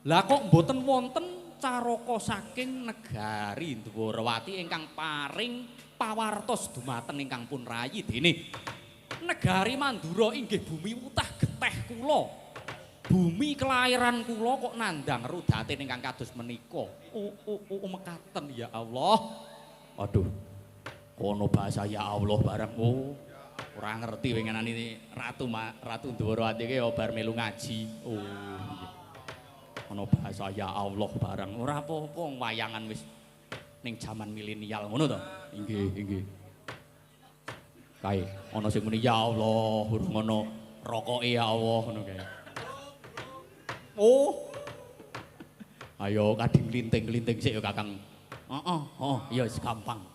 Lah kok mboten wonten caraka saking negari Ndwarawati ingkang paring pawartos dumateng ingkang pun rayi dene. Negari Mandura inggih bumi wutah geteh kula. Bumi kelahiran kula kok nandhang rudatin ingkang kados menika. Oh, oh, oh, mekaten ya Allah. Aduh. Kono bahasa ya Allah bareng. Oh, ora ngerti winginane Ratu Ratu Ndwarawati ki ya bar melu ngaji. Oh iya. Ana bahasa ya Allah bareng. Ora apa-apa wayangan wis ning jaman milenial ngono to. Inggih, inggih. Kae ana sing muni ya Allah, urung ana rokoke ya Allah ngono kae. Oh. Ayo kading linting-linting sik ya Kakang. Heeh, heeh, ya wis gampang.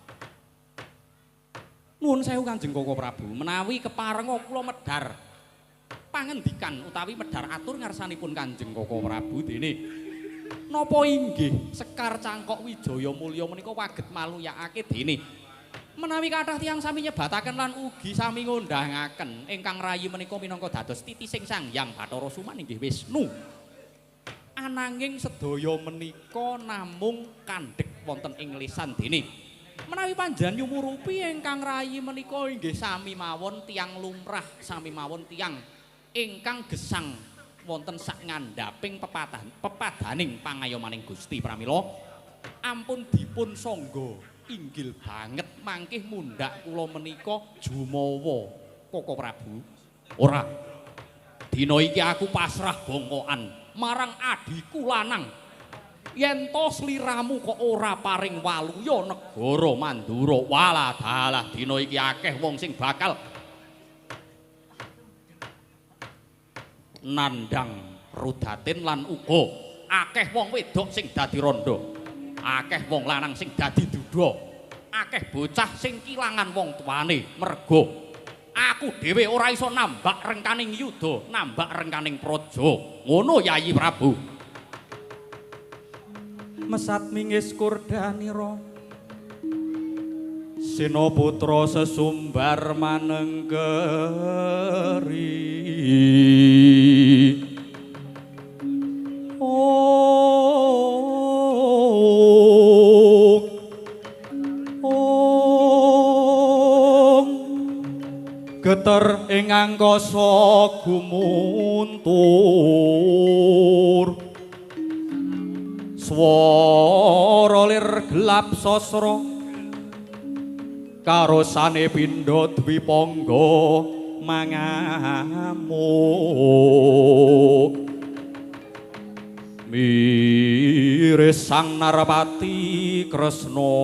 Nuwun sewu Kanjeng Koko Prabu, menawi keparenga kula medhar pangendikan utawi medhar atur ngarsanipun Kanjeng Koko Prabu dene napa inggih Sekar Cangkok Wijaya Mulya menika waget maluyakake dene menawi kathah tiyang sami nyebataken lan ugi sami ngundhangaken ingkang rayi menika minangka dados titising Sang Hyang Bathara Suman inggih Wisnu. Ananging sedaya menika namung kandhek wonten ing lisan dene menawi panjenengan nyumurupi ingkang rayi menika inggih sami mawon tiyang lumrah, sami mawon tiyang ingkang gesang wonten sak ngandhaping pepadaning pangayomaning Gusti. Pramila ampun dipun sangga inggil banget mangkih mundhak kula menika jumawa Koko Prabu. Ora, dina iki aku pasrah bongkokan marang adhiku lanang. Yen to sliramu kok ora paring waluya negara Mandura, walah dalah dina iki akeh wong sing bakal nandhang rudatin lan uga akeh wong wedok sing dadi rondo, akeh wong lanang sing dadi duda, akeh bocah sing kilangan wong tuane mergo aku dhewe ora iso nambak rengkaning yuda, nambak rengkaning praja. Ngono Yayi Prabu. Mesat mingis kurdanira Sinaputra sesumbar manenggeri. Ong ong geter ing angkasa gumuntur. Swara lir gelap sasra karosane pindha dwipangga mangamuk. Miris Sang Narpati Kresna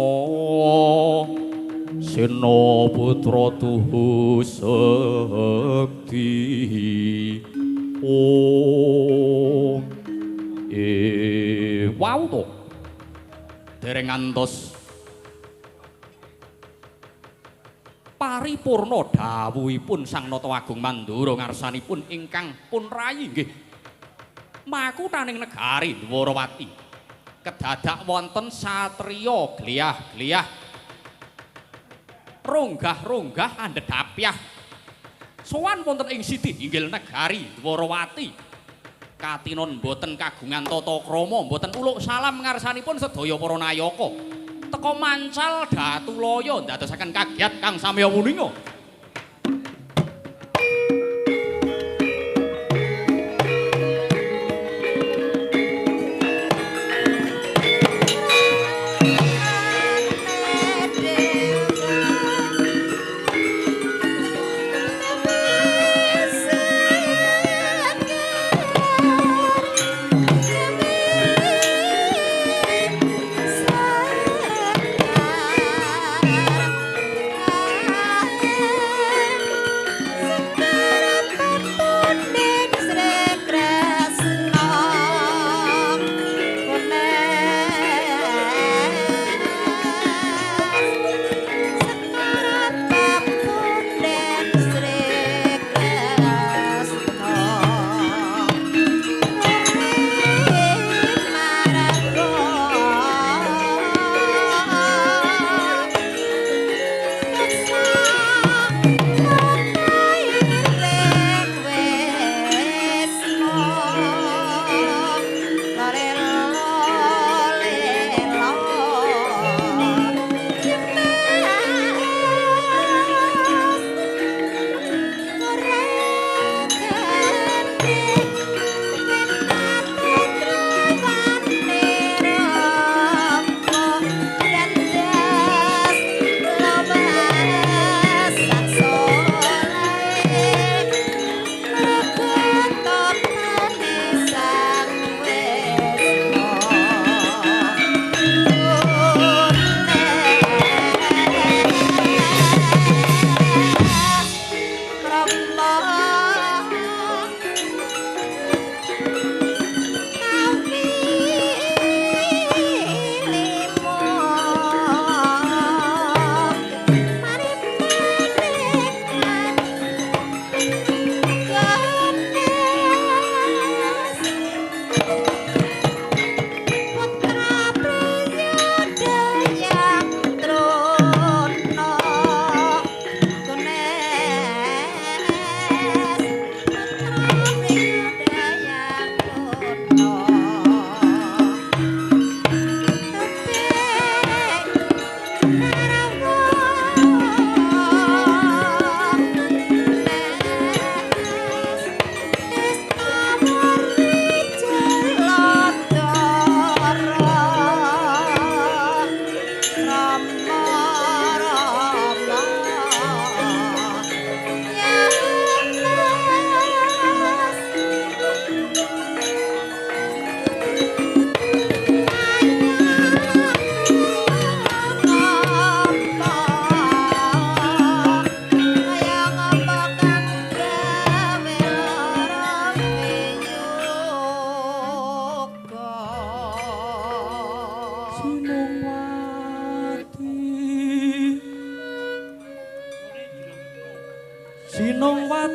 Sena putra tuhu sekti. Ong wau to dereng ngantos paripurna dawuhipun Sang Nata Agung Mandura ngarsanipun ingkang pun rayi nggih makutaning negari Ndwarawati kedadak wonten satriya gliyah-gliyah ronggah-ronggah andhedhapyah sowan wonten ing sidi inggil negari Ndwarawati. Katinon mboten kagungan tata krama, mboten uluk salam ngarsanipun sedaya para nayaka. Teka mancal datulaya ndadosaken kagiat kang samya wuninga.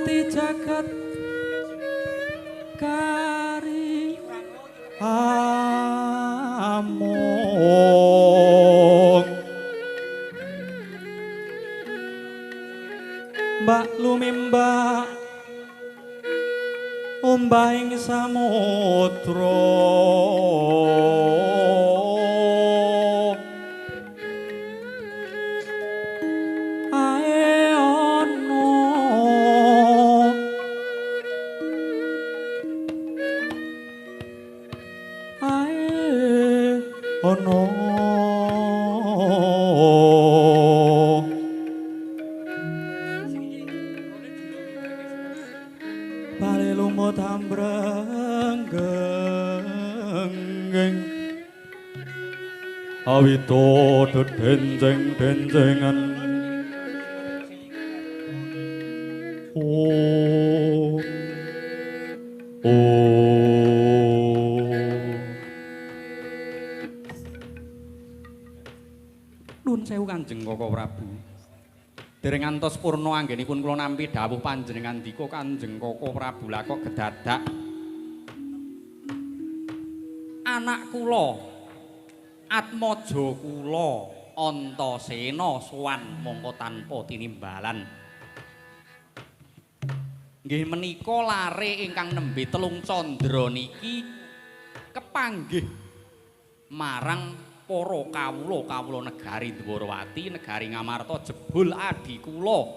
Ati jagat kari among mbak lumimbak ombahing samudra ae ana ae ana awito dedenceng-dencengan oh oh. Nuwun sewu Kanjeng Koko Prabu. Dereng ngantos purna anggenipun kula nampi dawuh panjenengan dika Kanjeng Koko Prabu lakok gedadak anak kula Atmaja kula Antasena sowan mongko tanpa tinimbalan. Nggih menika lare ingkang nembe telung candra niki kepanggih marang para kawula-kawula negari Dwarawati, negari Ngamarta jebul adi kula.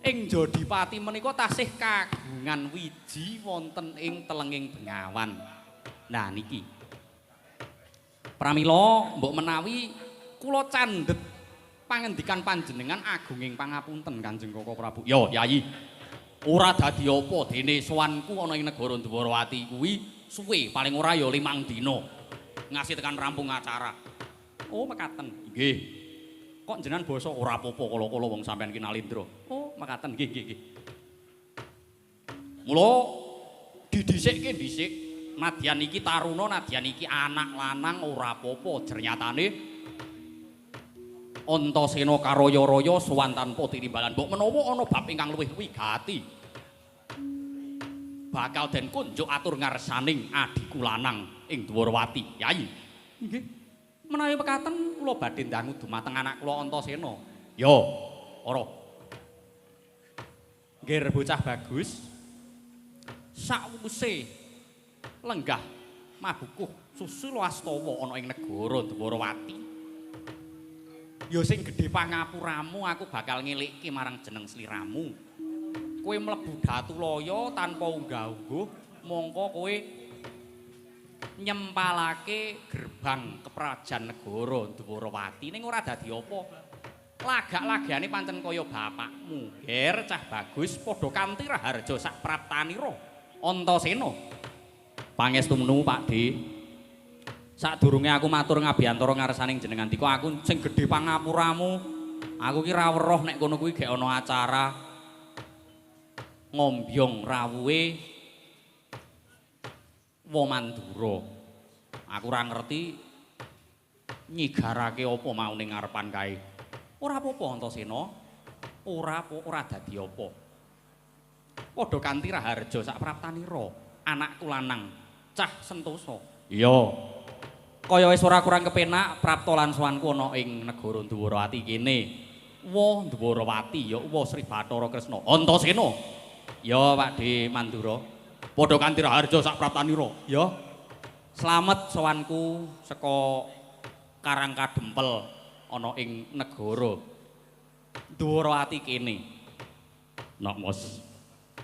Ing Jodipati menika tasih kagungan wiji wonten ing telenging Bengawan. Nah niki pramila mbok menawi kula candhet pangendikan panjenengan agunging pangapunten Kanjeng Koko Prabu. Yo Yayi, ora dadi apa dene sowanku ana ing negara Dwarawati kuwi suwe paling ora ya 5 dina. Ngasih tekan rampung acara. Oh mekaten. Nggih. Kok jenengan basa ora apa-apa kala-kala wong sampean ki nalindra. Oh mekaten nggih nggih nggih. Mula didhisikke dhisik. Nadyan iki taruna, nadyan iki anak lanang ora apa-apa. Jernyatane Antasena karaya-raya sowan tanpa tinimbalan. Mbok menawa ana bab ingkang luwih wigati bakal den kunjuk atur ngarsaning adhiku lanang ing Dwarawati. Yayi. Nggih. Menawi mekaten kula badhe ndangu dumateng anak kula Antasena. Ya, ora. Nggih bocah bagus. Sakwuse lenggah mabukuh susila astawa ana ing negara Dwarawati. Ya sing gedhe pangapuramu aku bakal ngelikke marang jeneng sliramu. Kowe mlebu Datulaya tanpa unggah-ungguh, mongko kowe nyempalake gerbang keprajan negara Dwarawati ning ora dadi apa. Lagak-lagane pancen kaya bapakmu. Ger cah bagus padha kanthi raharja sak praptanira Antasena. Pangestumnu Pakde. Sadurunge aku matur ngabiyantara ngarsaning jenengan dika aku sing gedhe pangapuramu. Aku ki ra weruh nek kono kuwi gek ana acara ngombyong rawuhe Wamandura. Aku ora ngerti nyigarake apa mau ning ngarepan kae. Ora apa-apa Antasena. Ora apa ora dadi apa. Padha kanthi raharja sak praptanira. Anakku lanang cah sentosa. Iya. Kaya wis ora kurang kepenak prapta lan sowanku ana ing negara Dwarawati kene. Wa Dwarawati ya wa Sri Bathara Kresna. Antasena. Ya Pakde Mandura. Padha kanthi raharja sak praptanira. Ya. Slamet sowanku saka Karang Kadempel ana ing negara Dwarawati kene. Nak Mas,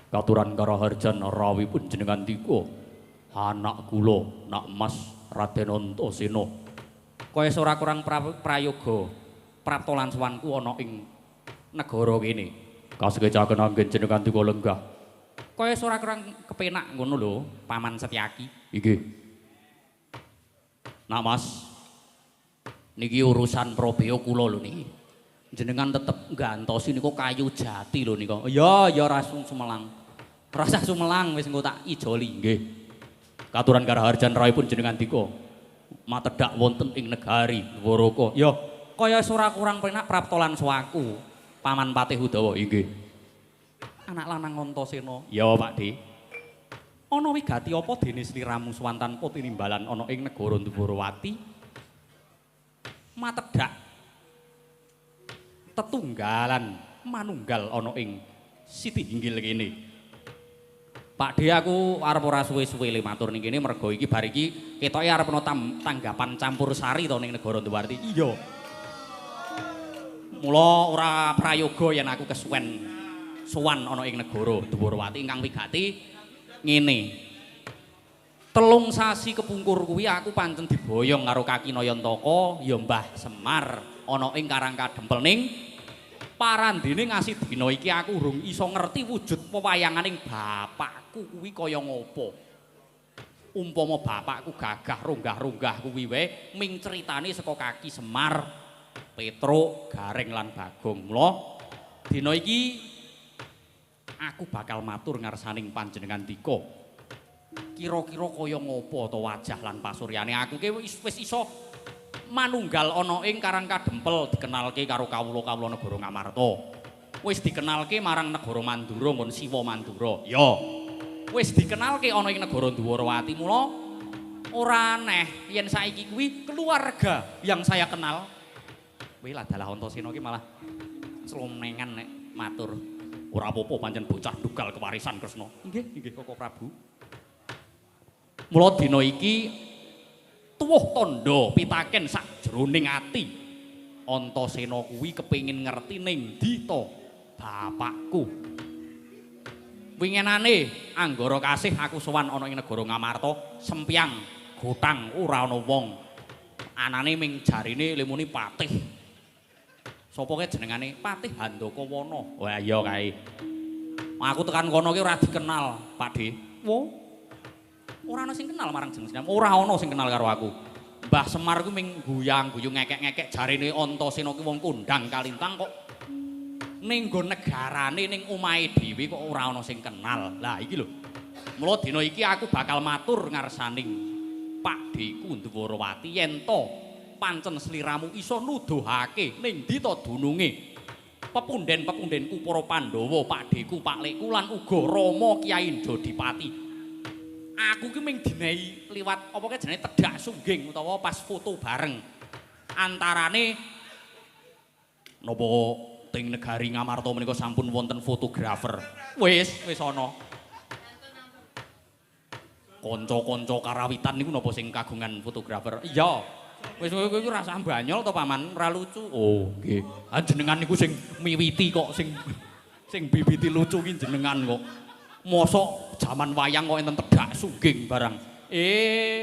katuran karaharjan rawuhipun jenengan dika anak kula nak Mas Raden Antasena. Kaya ora kurang prayoga prapta lan sowanku ana ing negara kene. Kasekecaken anggen jenengan dika lenggah. Kaya ora kurang kepenak ngono lho, Paman Setyaki. Inggih. Nak Mas, niki urusan probeo kula lho niki. Jenengan tetep nggantosi niku kayu jati lho nika. Ya ya rasung sumelang. Rasah sumelang wis engko tak ijoli. Nggih. Katuran karaharjan rawuhipun jenengan dika matedhak wonten ing negari Dwaraka. Ya, kaya ora kurang penak prapta lan sowanku, Paman Patih Udawa. Inggih. Anak lanang Antasena. Ya, Pak De. Ana wigati apa dene sliramu sowan tanpa tinimbalan ana ing negara Dwarawati? Matedhak tetunggalan manunggal ana ing Siti Hinggil kene. Pak De, aku arep ora suwe-suwe le matur ning kene mergo iki bar iki ketoke arep ana tanggapan campur sari to ning negara Dwarawati. Iya. Mula ora prayoga yen aku kesuwen sowan ana ing negara Dwarawati ingkang wigati ngene. 3 sasi kepungkur kuwi aku pancen diboyong karo Kaki Nayantaka ya Mbah Semar ana ing Karang Kadempel ning parandene ngasih dina iki aku urung iso ngerti wujud pewayanganing bapakku kuwi kaya ngopo. Umpama bapakku gagah runggah-runggah kuwi wae ming critane saka Kaki Semar, Petruk, Gareng lan Bagong. Mula dina iki aku bakal matur ngarsaning panjenengan dika. Kira-kira kaya ngopo to wajah lan pasuryane? Aku ki wis iso manunggal ana ing Karang Kadempel dikenalke karo kawula-kawula negara Ngamarta. Wis dikenalke marang negara Mandura nggon Siwa Mandura. Ya. Wis dikenalke ana ing negara Dwarawati. Mula ora aneh yen saiki kuwi keluarga yang saya kenal. Kuwi ladalah Antasena ki malah slomnengan nek matur. Ora apa-apa pancen bocah dugal kewarisan Kresna. Nggih, nggih Koko Prabu. Mula dina iki tuwuh tandha pitaken sakjroning ati. Antasena kuwi kepengin ngerti ning ndi to bapakku. Winginane anggara kasih aku sowan ana ing negara Ngamarta, sempyang gotang ora ana wong. Anane ming jarine lemune patih. Sapa kae jenengane? Patih Handakawana. Wah iya kae. Aku tekan kono ki ora dikenal, Pak De. Wo. Ora ana sing kenal marang jeneng. Ora ana sing kenal karo aku. Mbah Semar ku ming guyang-guyu ngekek-ngekek jarine Antasena ki wong kondang kalintang kok ning nggon negarane ning omahe dhewe kok ora ana sing kenal. Lah iki lho. Mula dina iki aku bakal matur ngarsaning Pakdheku Dwarawati yen to pancen sliramu iso nuduhake ning ndi to dununge pepunden-pepundenku para Pandhawa, Pakdheku, Paklekku lan uga Rama Kyai Jodipati. Aku ki ming dinehi liwat apa ki jenenge tedhak sungging utawa pas foto bareng. Antarane napa teng negari Ngamarta menika sampun wonten fotografer. Wis, wis ana. Kanca-kanca karawitan niku napa sing kagungan fotografer? Iya. Wis kowe iku rasah banyol to Paman, ora lucu. Oh, nggih. Ah jenengan niku sing miwiti kok sing bibiti lucu ki jenengan kok. Mosok jaman wayang kok enten tedhak sungging barang.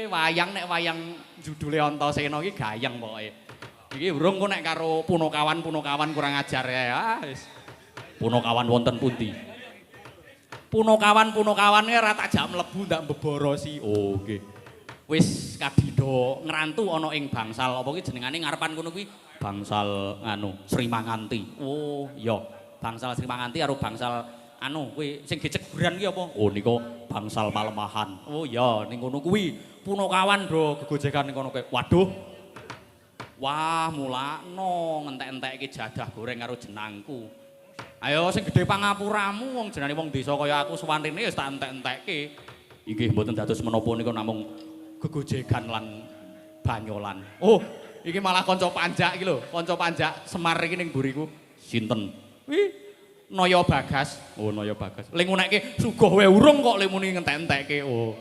Wayang nek wayang judule Antasena iki gayeng pokoke. Iki urung kok nek karo punokawan-punokawan kurang ajar ya. Ah wis. Punokawan wonten pundi? Punokawan-punokawan ora tak jak mlebu ndak mbeborosi. Oh, nggih. Wis kadidha ngrantu ana ing bangsal apa ki jenengane ngarepan kono kuwi bangsal nganu Sri Manganti. Oh, iya. Bangsal Sri Manganti karo bangsal anu kuwi sing geceguran ki apa? Oh nika bangsal Palemahan. Oh iya ning kono kuwi punokawan do gegojekan ning kono kuwi. Waduh. Wah, mulakno ngentek-entekke jadah goreng karo jenangku. Ayo sing gedhe pangapuramu wong jenenge wong desa kaya aku sowan rene wis tak entek-entekke. Inggih mboten dados menapa nika namung gegojekan lan banyolan. Oh, iki malah kanca panjak iki lho, kanca panjak Semar iki ning mburiku. Sinten? Wih, Naya Bagas. Oh, Naya Bagas. Le ngunekke suguh wae urung kok le muni ngentek-entekke. Oh.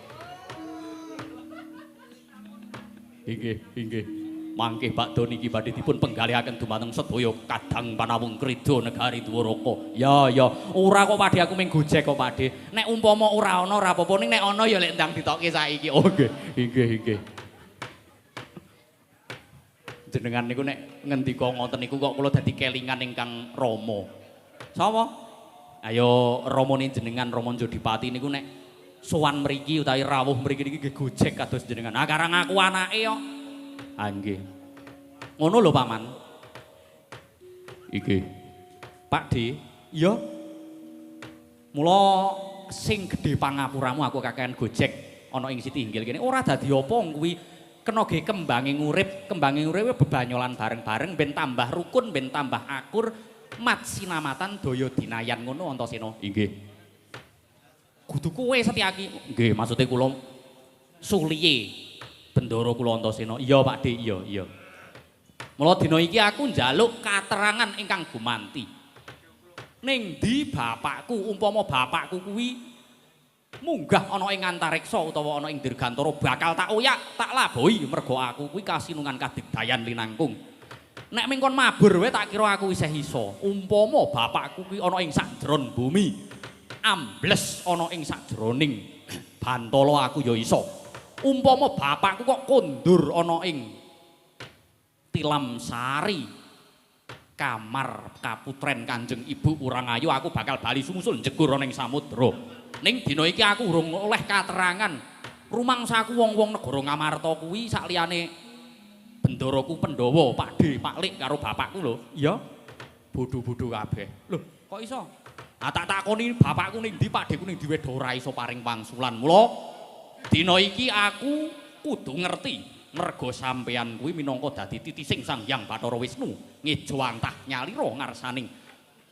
Inggih, inggih. Mangke bakda niki badhe dipun penggalihaken dumateng sedaya kadang panawung krida negari Dwaraka. Ya, ya. Ora kok Pakde aku mung gojek kok Pakde. Nek umpama ora ana ora apa-apa ning nek ana ya lek ndang ditokke saiki. Oh nggih, inggih, inggih. Jenengan niku nek ngendika ngoten niku kok kula dadi kelingan ingkang Rama. Sapa? Ayo ramane jenengan Rama Jodipati niku nek sowan mriki utawi rawuh mriki niki nggih gojek kados jenengan. Ah karang aku anake kok. Ah nggih. Ngono lho Paman. Iki. Pakde, iya. Mula sing gedhe pangapuramu aku kakean gojek ana ing Siti Hinggil kene ora dadi apa kuwi kena ge kembange ngurip, kembange ngurip bebanyolan bareng-bareng ben tambah rukun, ben tambah akur. Mat sinamatan daya dinayan ngono Antasena. Inggih. Kudu kowe Setyaki. Nggih, maksude kula suliye bendara kula Antasena. Iya, Pak De, iya, iya. Mula dina iki aku njaluk katerangan ingkang gumanti. Ning ndi bapakku umpama bapakku kuwi munggah ana ing antariksa utawa ana ing dirgantara bakal tak oyak, tak labohi mergo aku kuwi kasinungan kadigdayan linangkung. Nek mingkon mabur wae tak kira aku isih iso. Umpama bapakku kuwi ana ing sakjeron bumi, ambles ana ing sakjroning bantala aku ya iso. Umpama bapakku kok kondur ana ing tilam sari kamar kaputren Kanjeng Ibu Urangayu aku bakal bali sumusul njegur ana ing samudra. Ning dina iki aku urung oleh katerangan. Rumangsaku wong-wong negara Ngamarta kuwi sakliyane bendaraku Pandhawa, Pak De, Pak Lik karo bapakku lho. Iya. Bodho-bodho kabeh. Lho, kok iso? Ah tak takoni bapakku ning ndi, Pak Deku ning ndi wedha ora iso paring pangsulan. Mula dina iki aku kudu ngerti merga sampeyan kuwi minangka dadi titising Sang Hyang Bathara Wisnu ngejawantah nyalira ngarsaning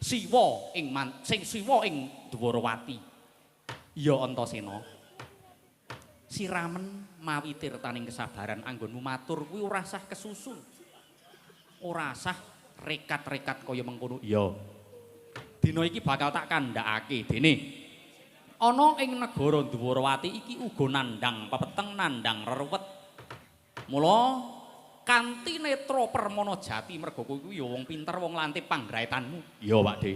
Siwa ing sing Siwa ing Dwarawati. Ya Antasena. Siramen mawi tirtaning kesabaran anggonmu matur kuwi ora sah kesusu. Ora sah rekat-rekat kaya mengkono. Iya. Dina iki bakal tak kandhakake dene ana ing negara Dwarawati iki uga nandhang pepeteng nandhang reruwet. Mula kanthi netra permana jati merga kowe kuwi ya wong pinter wong lantip panggraetanmu. Iya, Pak De.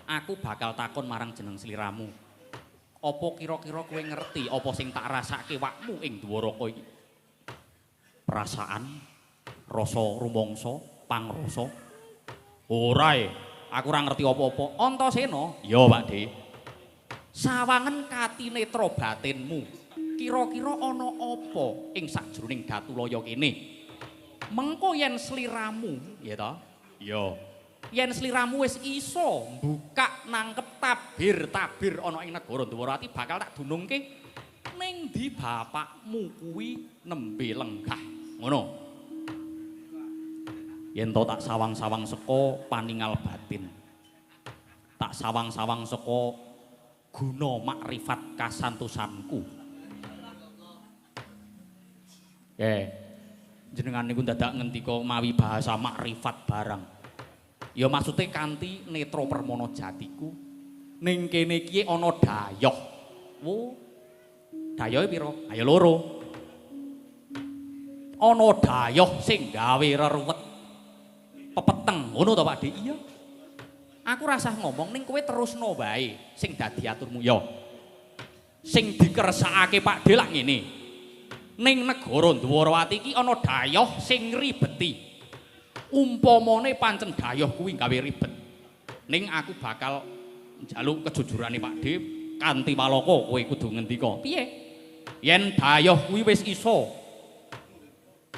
Aku bakal takon marang jeneng sliramu. Apa kira-kira kowe ngerti apa sing tak rasake wakmu ing Dwaraka iki? Perasaan, rasa rumangsa, pangrasa. Ora e, aku ora ngerti apa-apa. Antasena. Iya, Pak De. Sawangen katinetra batinmu. Kira-kira ana apa ing sakjroning Datulaya kene? Mengko yen sliramu, ya ta? Iya. Yen sliramu wis iso mbukak nangkep tabir-tabir ana ing negara Dwarawati bakal tak dunungke ning ndi bapakmu kuwi nembe lenggah. Ngono. Yen to tak sawang-sawang saka paningal batin. Tak sawang-sawang saka guna makrifat kasantosanku. Jenengan niku dadak ngendika mawi bahasa makrifat barang. Ya maksude kanthi netra permana jatiku ning kene iki ana dayoh. Wo. Dayohe pira? Ayo loro. Ana dayoh sing gawe reruwet pepeteng. Ngono to Pak De? Iya. Aku rasah ngomong ning kowe terusno wae sing dadi aturmu ya. Sing dikersakake Pak De lak ngene. Ning negara Dwarawati iki ana dayoh sing ngribeti. Umpamane pancen dayoh kuwi gawe ribet. Ning aku bakal njaluk kejujurane Pak De kanthi walaka kowe kudu ngendika. Piye? Yen dayoh kuwi wis iso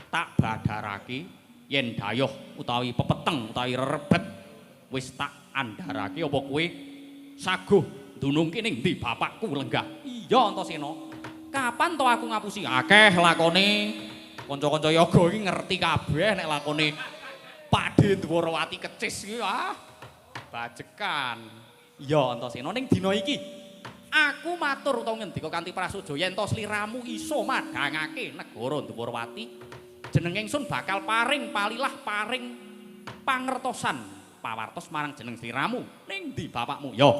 tak badarake, yen dayoh utawi pepeteng utawi rerebet wis tak andharake apa kowe saguh ndunungke ning ndi bapakku lenggah. Iya Antasena. Kapan to aku ngapusi? Akeh lakone. Kanca-kanca yoga iki ngerti kabeh nek lakone Pak De Dwarawati kecis iki ah. Bajekan. Iya Antasena ning dina iki aku matur utawa ngendika kanthi prasaja yen to sliramu iso madhangake negara Dwarawati jeneng ingsun bakal paring palilah paring pangertosan pawartos marang jeneng sliramu ning ndi bapakmu. Ya.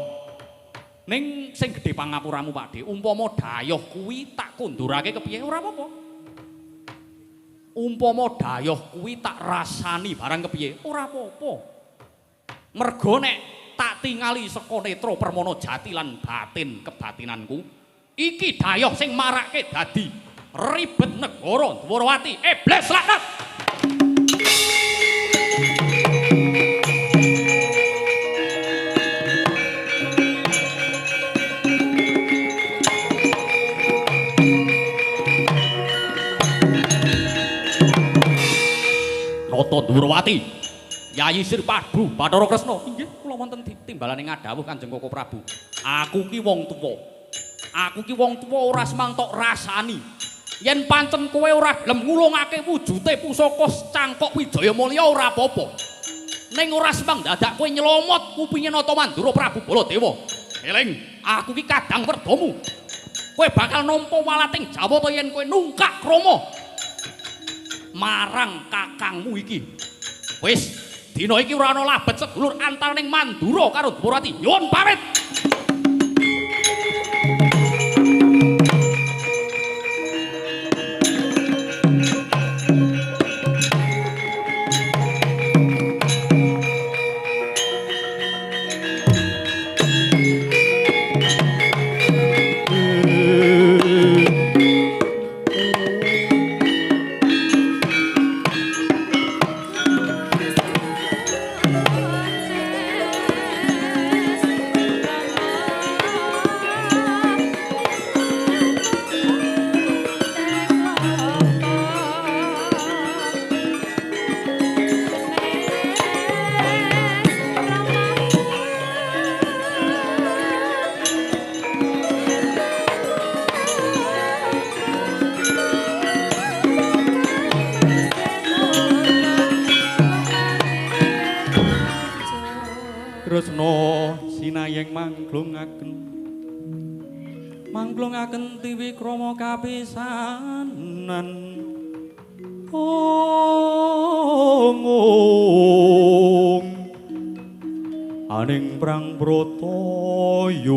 Ning sing gedhe pangapuramu Pak De, umpama dayoh kuwi tak kondurake kepiye ora apa-apa. Umpama dayoh kuwi tak rasani barang kepiye ora apa-apa. Mergo nek tak tingali saka netra permana jati lan batin kebatinanku, iki dayoh sing marake dadi ribet negara Dwarawati. Iblis laknat. Nata Dwarawati, Yayi Sri Prabu Bathara Kresna. Inggih, kula wonten timbalane ngadhawuh Kanjeng Koko Prabu. Aku ki wong tuwa. Aku ki wong tuwa ora semang tok rasani. Yen pancen kowe ora gelem ngulungake wujute pusaka cangkok Wijaya Mulya ora apa-apa. Ning ora semang dadak kowe nyelomot kupinge Nata Mandura Prabu Baladewa. Eling, aku ki kadang werdamu. Kowe bakal nampa walating Jawata yen kowe nungkak krama marang kakangmu iki. Wis, dina iki ora ana labet sedulur antaraning Mandura karo Dwarawati. Nyuwun pamit. Kresna sinayeng mangklungaken mangklungaken tiwikrama kapisanan. Ong ong aning prang Bratayuda.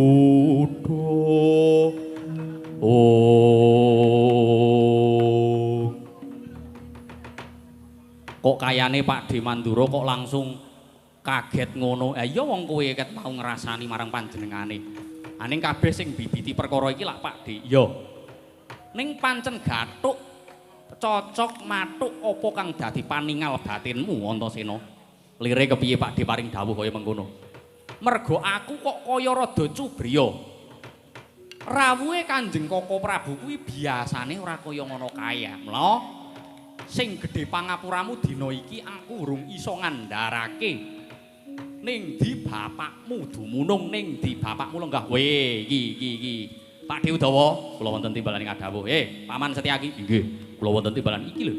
Ong. Kok kayane Pak De Mandura kok langsung kaget ngono. Ya wong kowe ket mau ngrasani marang panjenengane. Aning kabeh sing bibiti perkara iki lak Pak De. Iya. Ning pancen gathuk cocok mathuk apa kang dadi paningal batinmu Antasena. Lire kepiye Pak De paring dawuh kaya mengkono. Mergo aku kok kaya rada cubriya. Rawuhe Kanjeng Koko Prabu kuwi biasane ora kaya ngono kae. Mula sing gedhe pangapuramu dina iki aku urung iso ngandharake. Ning ndi bapakmu dumunung, ning ndi bapakmu lenggah. Weh, iki iki iki. Pak De Udawa, kula wonten timbalan ing adawuh. Paman Setyaki. Nggih, kula wonten timbalan iki lho.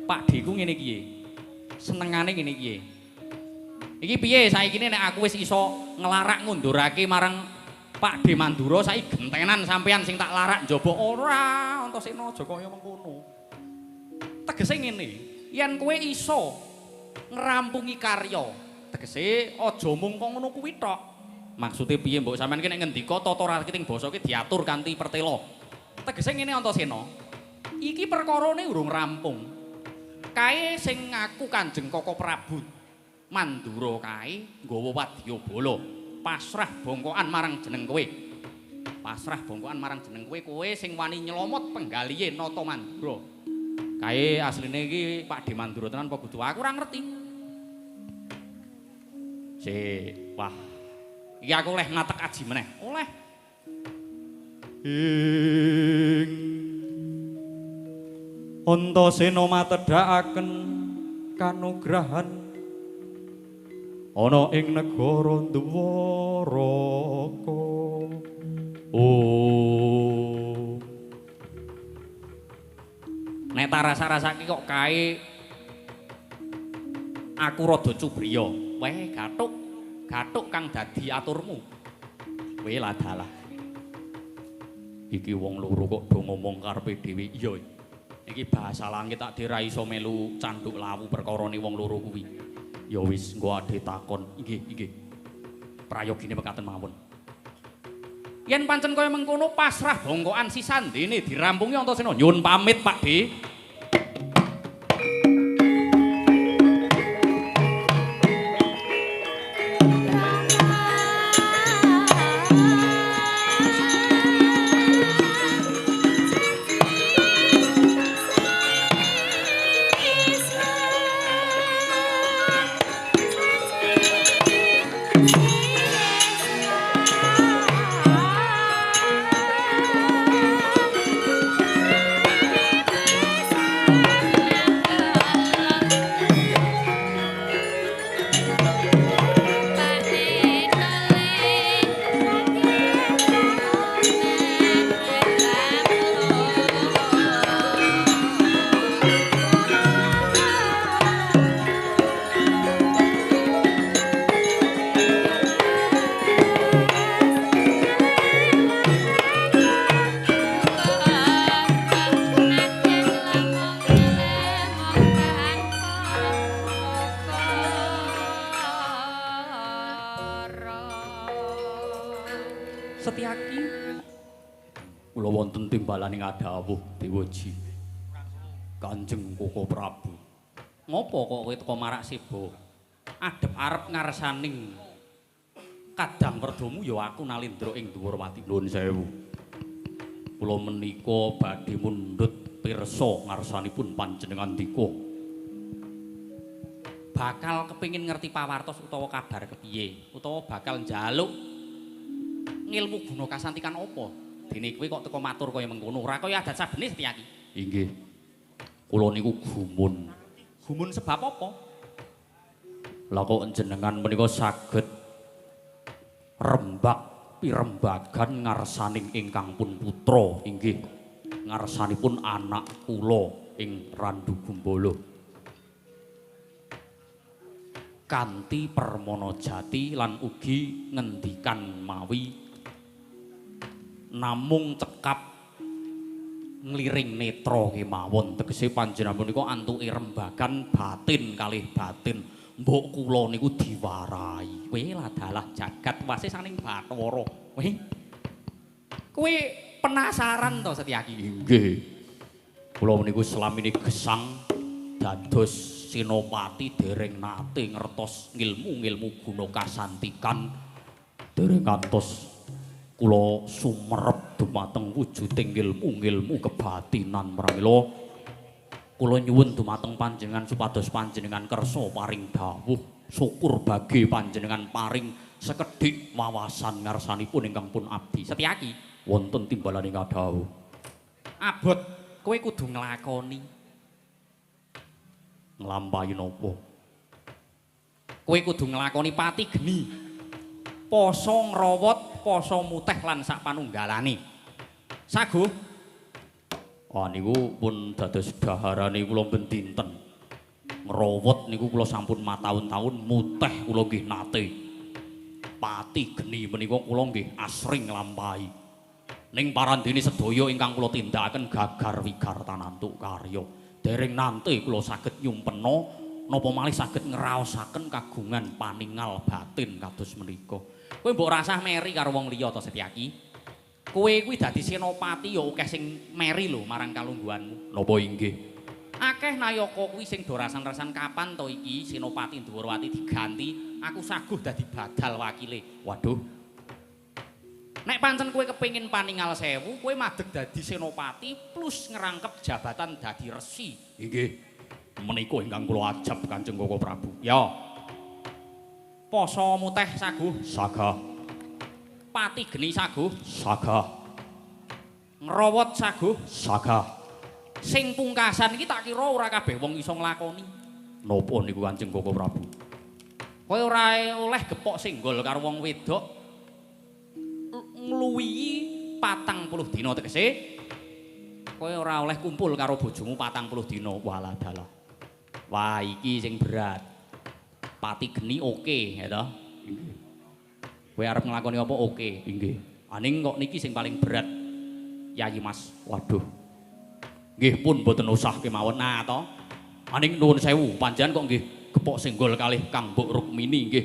Pak De ku ngene iki. Senengane ngene iki. Iki piye saiki nek aku wis iso nglarak ngundurake marang Pak De Mandura, saiki gentenan sampean sing tak larak njaba ora, Antasena aja kaya mengkono. Tegese ngene, yen kowe iso ngrampungi karya, tegese aja mung kok ngono kuwi tok. Maksude piye mbok sampean ki nek ngendika tata rakiting basa ki diatur kanthi pertela. Tegese ngene Antasena. Iki perkarane urung rampung. Kae sing ngaku Kanjeng Koko Prabu Mandura kae nggawa wadyabala, pasrah bongkokan marang jeneng kowe. Pasrah bongkokan marang jeneng kowe, kowe sing wani nyelomot penggalihe Nata Mandura. Kae asline iki Pak De Mandura tenan apa kudu aku ora ngerti. Sik, wah. Iki aku oleh ngatek aji meneh. Oleh. Ing Antasena matedhakaken kanugrahan ana ing negara Dwaraka. Oh. Nek tak rasa-rasake kok kae aku rada cubriya. Weh, gathuk, gathuk kang dadi aturmu. Kowe ladalah. Iki wong loro kok do ngomong karepe dhewe. Iya. Iki bahasa langit tak dira iso melu canduk lawu perkarane wong loro kuwi. Ya wis engko ade takon. Nggih, nggih. Prayogine mekaten mawon. Yen pancen kaya mengkono pasrah bongkokan sisandene dirampungi Antasena. Nyuwun pamit Pak De. timbalaning adhawuh Dewaji. Kanjeng Koko Prabu. Ngopo kok kowe teka marak seba? Adep arep ngarsaning kadang werdamu ya aku Nalindra ing Dwarawati. Nuwun sewu. Kula menika badhe mundhut pirsa ngarsanipun panjenengan dika. Bakal kepengin ngerti pawartos utawa kabar kepiye, utawa bakal njaluk ngilmu guna kasantikan apa? Dene kowe kok teka matur kaya mengkono, ora kaya adat sabene Setyaki. Inggih. Kula niku gumun. Gumun sebab apa? Lah kok jenengan menika saged rembak pirembagan ngarsaning ingkang pun putra, inggih ngarsanipun anak kula ing Randu Gumbala. Kanthi permana jati lan ugi ngendikan mawi namung cekap ngliring netra kemawon, tegese panjenengan punika antuke rembagan batin kalih batin. Mbok kula niku diwarai. Kowe ladalah jagat wase saning Bathara. Kowe kowe penasaran to Setyaki? Inggih. Kula niku selamine gesang dados senopati dereng nate ngertos ngilmu-ngilmu guna kasantikan, dereng ngantos kula sumerep dumateng wujuding ngilmu-ngilmu kebatinan. Pramila kula nyuwun dumateng panjenengan supados panjenengan kersa paring dawuh, syukur bagi panjenengan paring sekedhik wawasan ngarsanipun ingkang pun abdi. Setyaki, wonten timbalaning dawuh. Abot kowe kudu nglakoni. Nglampahi napa? Kowe kudu nglakoni pati geni. Poso ngrawat, poso muteh lan sak panunggalane. Saguh. Ah niku pun dados daharane kula ben dinten. Ngrawat niku kula sampun mataun-taun, muteh kula nggih nate. Pati geni menika kula nggih asring nglampahi. Ning parandene sedaya ingkang kula tindakaken gagar wigar tanantuk karya. Dereng nante kula saged nyumpena napa malih saged ngraosaken kagungan paningal batin kados menika. Kowe mbok rasah meri karo wong liya to Setyaki. Kowe kuwi dadi senopati ya akeh sing meri lho marang kalungguhanmu. Napa inggih? Akeh nayaka kuwi sing do rasan-rasan kapan to iki Senopati Dwarawati diganti, aku saguh dadi badal wakile. Waduh. Nek pancen kowe kepengin paningal sewu, kowe madeg dadi senopati plus ngerangkep jabatan dadi resi. Inggih. Menika ingkang kula ajab Kanjeng Koko Prabu. Ya. Poso muteh saguh. Sagah. Pati geni saguh. Sagah. Ngrawat saguh. Sagah. Sing pungkasan iki tak kira ora kabeh wong iso nglakoni. Napa niku Kanjeng Koko Prabu? Kowe ora oleh gepok senggol karo wong wedok ngluwihi 40 dina, tegese kowe ora oleh kumpul karo bojomu 40 dina. Walah dalah. Wah, iki sing berat. Pati geni oke, ya toh? Inggih. Kowe arep nglakoni apa oke. Inggih. Aning kok niki sing paling berat, Yayi Mas. Waduh. Nggih pun mboten usah kemawon. Nah toh. Aning nuwun sewu, panjenengan kok nggih gepok senggol kalih Kang Mbok Rukmini nggih.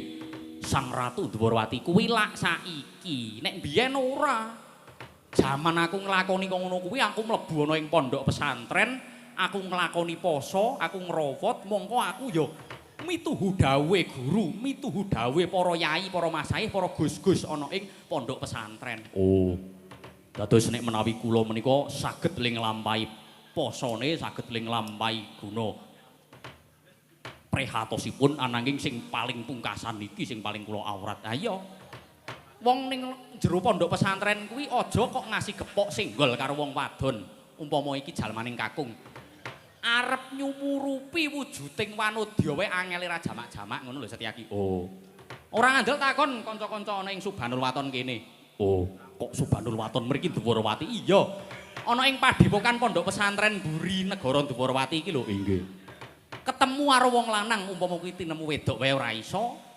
Sang Ratu Dwarawati kuwi lak saiki. Nek biyen ora. Jaman aku nglakoni kok ngono kuwi aku mlebu ana ing pondok pesantren, aku nglakoni poso, aku ngrawat, mongko aku ya mituhu dawuhe guru, mituhu dawuhe para yai, para masaih, para gus-gus ana ing pondok pesantren. Oh. Dados nek menawi kula menika saged ling nglampahi posone, saged ling nglampahi guna prihatosipun, ananging sing paling pungkasan iki sing paling kula awrat. Ha iya. Wong ning jero pondok pesantren kuwi aja kok ngasih gepok senggol karo wong wadon, umpama iki jalmaning kakung. Arep nyumurupi wujuding wanodya wae angele ra jamak-jamak ngono lho Setyaki. Oh. Ora ngandel takon kanca-kanca ana ing Subanul Waton kene. Oh, kok Subanul Waton mriki Dwarawati? Iya. Ana ing padepokan pondok pesantren mburi negara Dwarawati iki lho. Inggih. Ketemu karo wong lanang umpama kuwi tinemu wedok wae ora iso.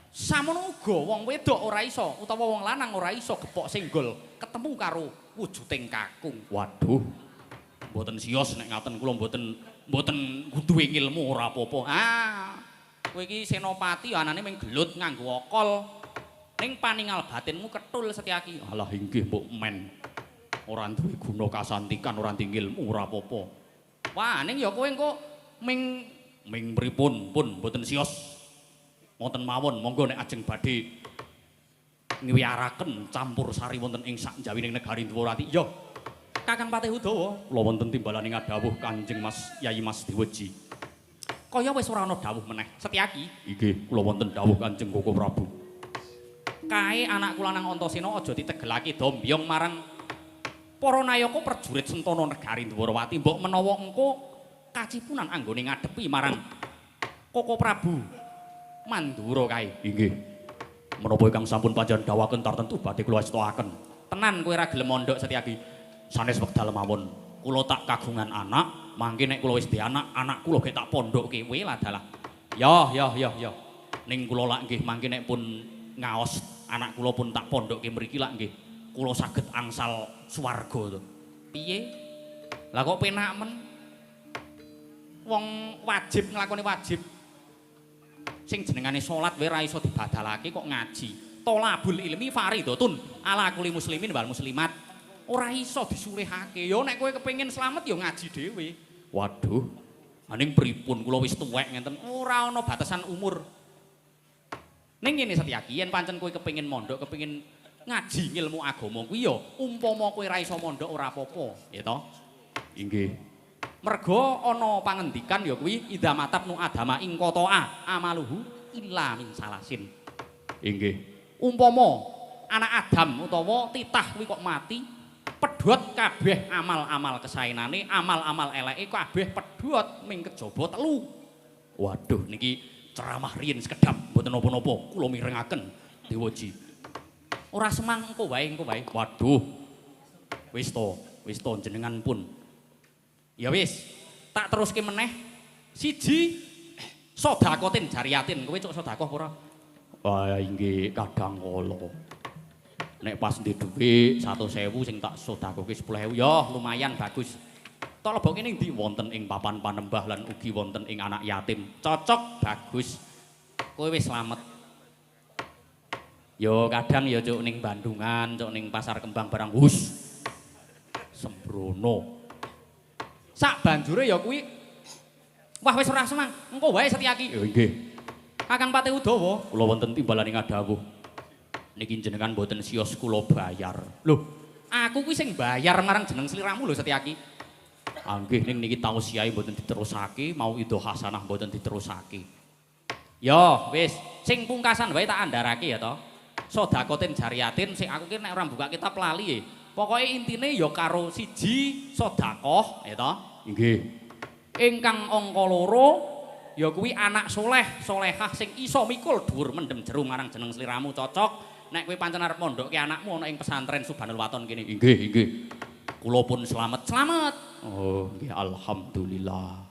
Samono uga wong wedok ora iso utawa wong lanang ora iso gepok senggol ketemu karo wujuding kakung. Waduh. Mboten siyos nek ngaten kula mboten duwe ngilmu ora apa-apa. Ah, kowe iki senopati anane mung gelut nganggo akal. Ning paningal batinmu ketul Setyaki. Alah inggih mbok men. Ora duwe guna kasantikan, ora duwe ilmu, ora apa-apa. Wah, ning ya kowe engko ming ming pripun pun mboten sios. Wonten mawon monggo nek ajeng badhe ngwiyaraken campur sari wonten ing sak njawining negari Dwarawati. Ya. Kakang Patih Udawa, kula wonten timbalane ngadhawuh Kanjeng Mas Yai Mas Dewaji. Kaya wis ora ana dawuh meneh. Setyaki. Inggih, kula wonten dawuh Kanjeng Koko Prabu. Kae anakku lanang Antasena aja ditegelake dombyong marang para nayaka prajurit Sentana negari Dwarawati. Mbok menawa engko kacipunan anggone ngadepi marang Koko Prabu Mandura kae. Inggih. Menapa ingkang sampun panjenengan dawuhaken tartentu badhe kula estoaken. Tenan kowe ora gelem mondok Setyaki? Sanes wekdal mawon kula tak kagungan anak, mangke nek kula wis duwe anak, anak kula ge tak pondokke kowe lah dalah. Ya, ya, ya, ya. Ning kula lak nggih mangke nek pun ngaos anak kula pun tak pondokke mriki lak nggih kula saged angsal swarga to. Piye? Lah kok penak men? Wong wajib nglakoni wajib. Sing jenengane salat wae ora iso dibadalake kok ngaji. Tolabul ilmi faridatun ala kulli muslimin wal muslimat. Ora iso disulehake. Ya nek kowe kepengin slamet ya ngaji dhewe. Waduh. Aning pripun kula wis tuwek ngenten, ora ana batasan umur. Ning ngene Setyaki, yen pancen kowe kepengin mondok, kepengin ngaji ngilmu agama kuwi ya umpama kowe ora iso mondok ora apa-apa, ya toh? Inggih. Mergo ana pangendikan ya kuwi idza matabnu adama ing qata'a amaluhu illa min salasin. Inggih. Umpama anak Adam utawa titah kuwi kok mati, pedhot kabeh amal-amal kesaenane, amal-amal eleke kabeh pedhot ming kejaba telu. Waduh niki ceramah riyin sekedhap mboten napa-napa kula mirengaken Dewaji. Ora semang engko wae, engko wae. Waduh. Wis to jenengan pun. Ya wis, tak teruske meneh. Siji sedekatin jariyatin, kowe cuk sedekah ora? Wah, inggih kadang kala. Nek pas ndek dhuwit 100.000 sing tak sedekahke 10.000 ya lumayan bagus. Tak lebokke ning ndi wonten ing papan panembah lan ugi wonten ing anak yatim. Cocok bagus. Kowe wis slamet. Yo kadang ya cuk ning Bandungan, cuk ning Pasar Kembang barang hus. Sembrono. Sak banjure ya kuwi wah wis ora semang, engko wae Setyaki. Ya nggih. Kakang Patih Udawa, kula wonten timbalane ngadhawuh. Niki jenengan mboten sios kula bayar. Lho, aku kuwi sing bayar marang jeneng sliramu lho Setyaki. Anggih ning niki tausiahe mboten diterusake, mau ido hasanah mboten diterusake. Ya wis, sing pungkasan wae tak andharake ya to. Sedekatin jariyatin sing aku ki nek ora buka kitab lali e. Pokoke intine ya karo siji sedekah ya to. Nggih. Ingkang angka loro ya kuwi anak soleh, solehah sing iso mikul dhuwur mendem jero marang jeneng sliramu cocok. Nek kowe pancen arep mondokke anakmu ana ing pesantren Subhanul Waton kene. Inggih, inggih. Kula pun slamet. Slamet. Oh, nggih alhamdulillah.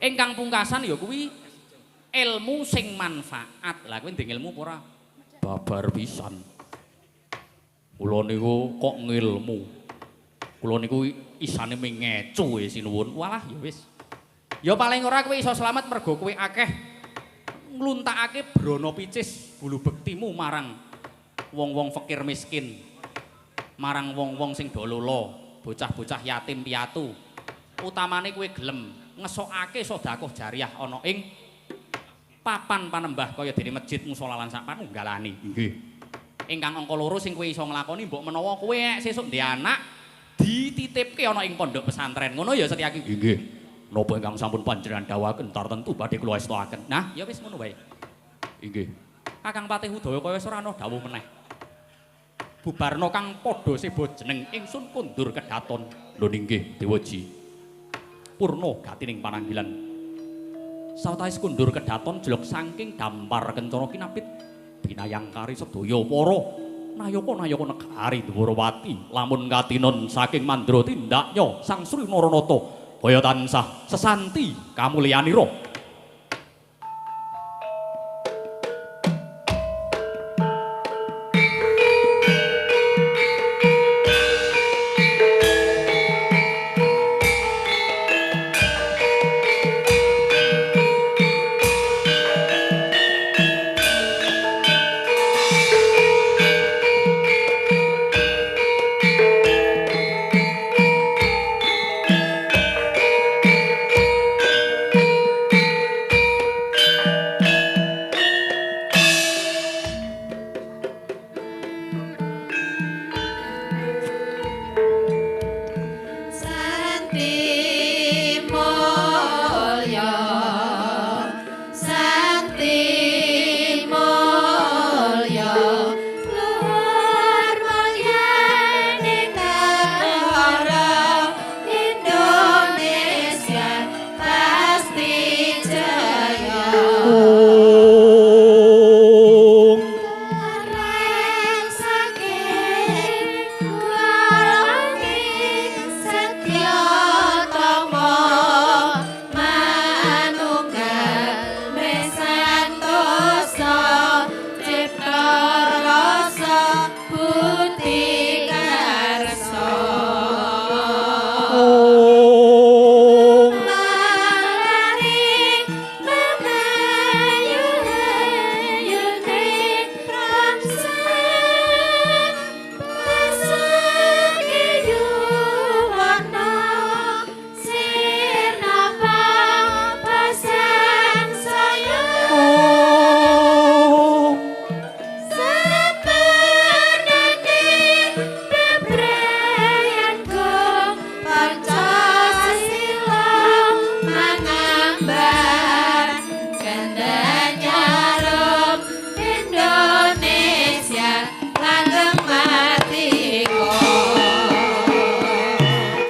Ingkang pungkasan ya kuwi ilmu sing manfaat. Lah kowe ndek ilmu apa ora? Babar pisan. Kula niku kok ngilmu. Kula niku isane ming ngecu e sinuwun. Walah ya wis. Ya paling ora kowe iso slamet mergo kowe akeh ngluntakake brana picis bulu bektimu marang wong-wong fakir miskin, marang wong-wong sing dolola, bocah-bocah yatim piatu. Utamane kowe gelem ngesokake sedekah jariah ana ing papan panembah kaya dene masjid, musala lan sak panunggalane. Nggih. Ingkang angka loro sing kowe iso nglakoni mbok menawa kowe sesuk ndek anak dititipke ana ing pondok pesantren. Ngono ya Setyaki? Nggih. Napa ingkang sampun panjenengan dawuhaken tartentu badhe kula estoaken. Nah, ya wis ngono wae. Inggih. Kakang Patih Udawa kaya wis ora ana dawuh meneh. Bubarna kang padha seba jeneng ingsun kondur kedaton. Lho inggih Dewaji. Purna gatining pananggilan. Sawetawis kondur kedaton jelok saking dampar kencana kinapit binayangkari sedaya para nayaka-nayaka negari Dwarawati lamun katinon saking mandra tindaknya Sang Sri Naranata kaya tansah sesanti kamulyanira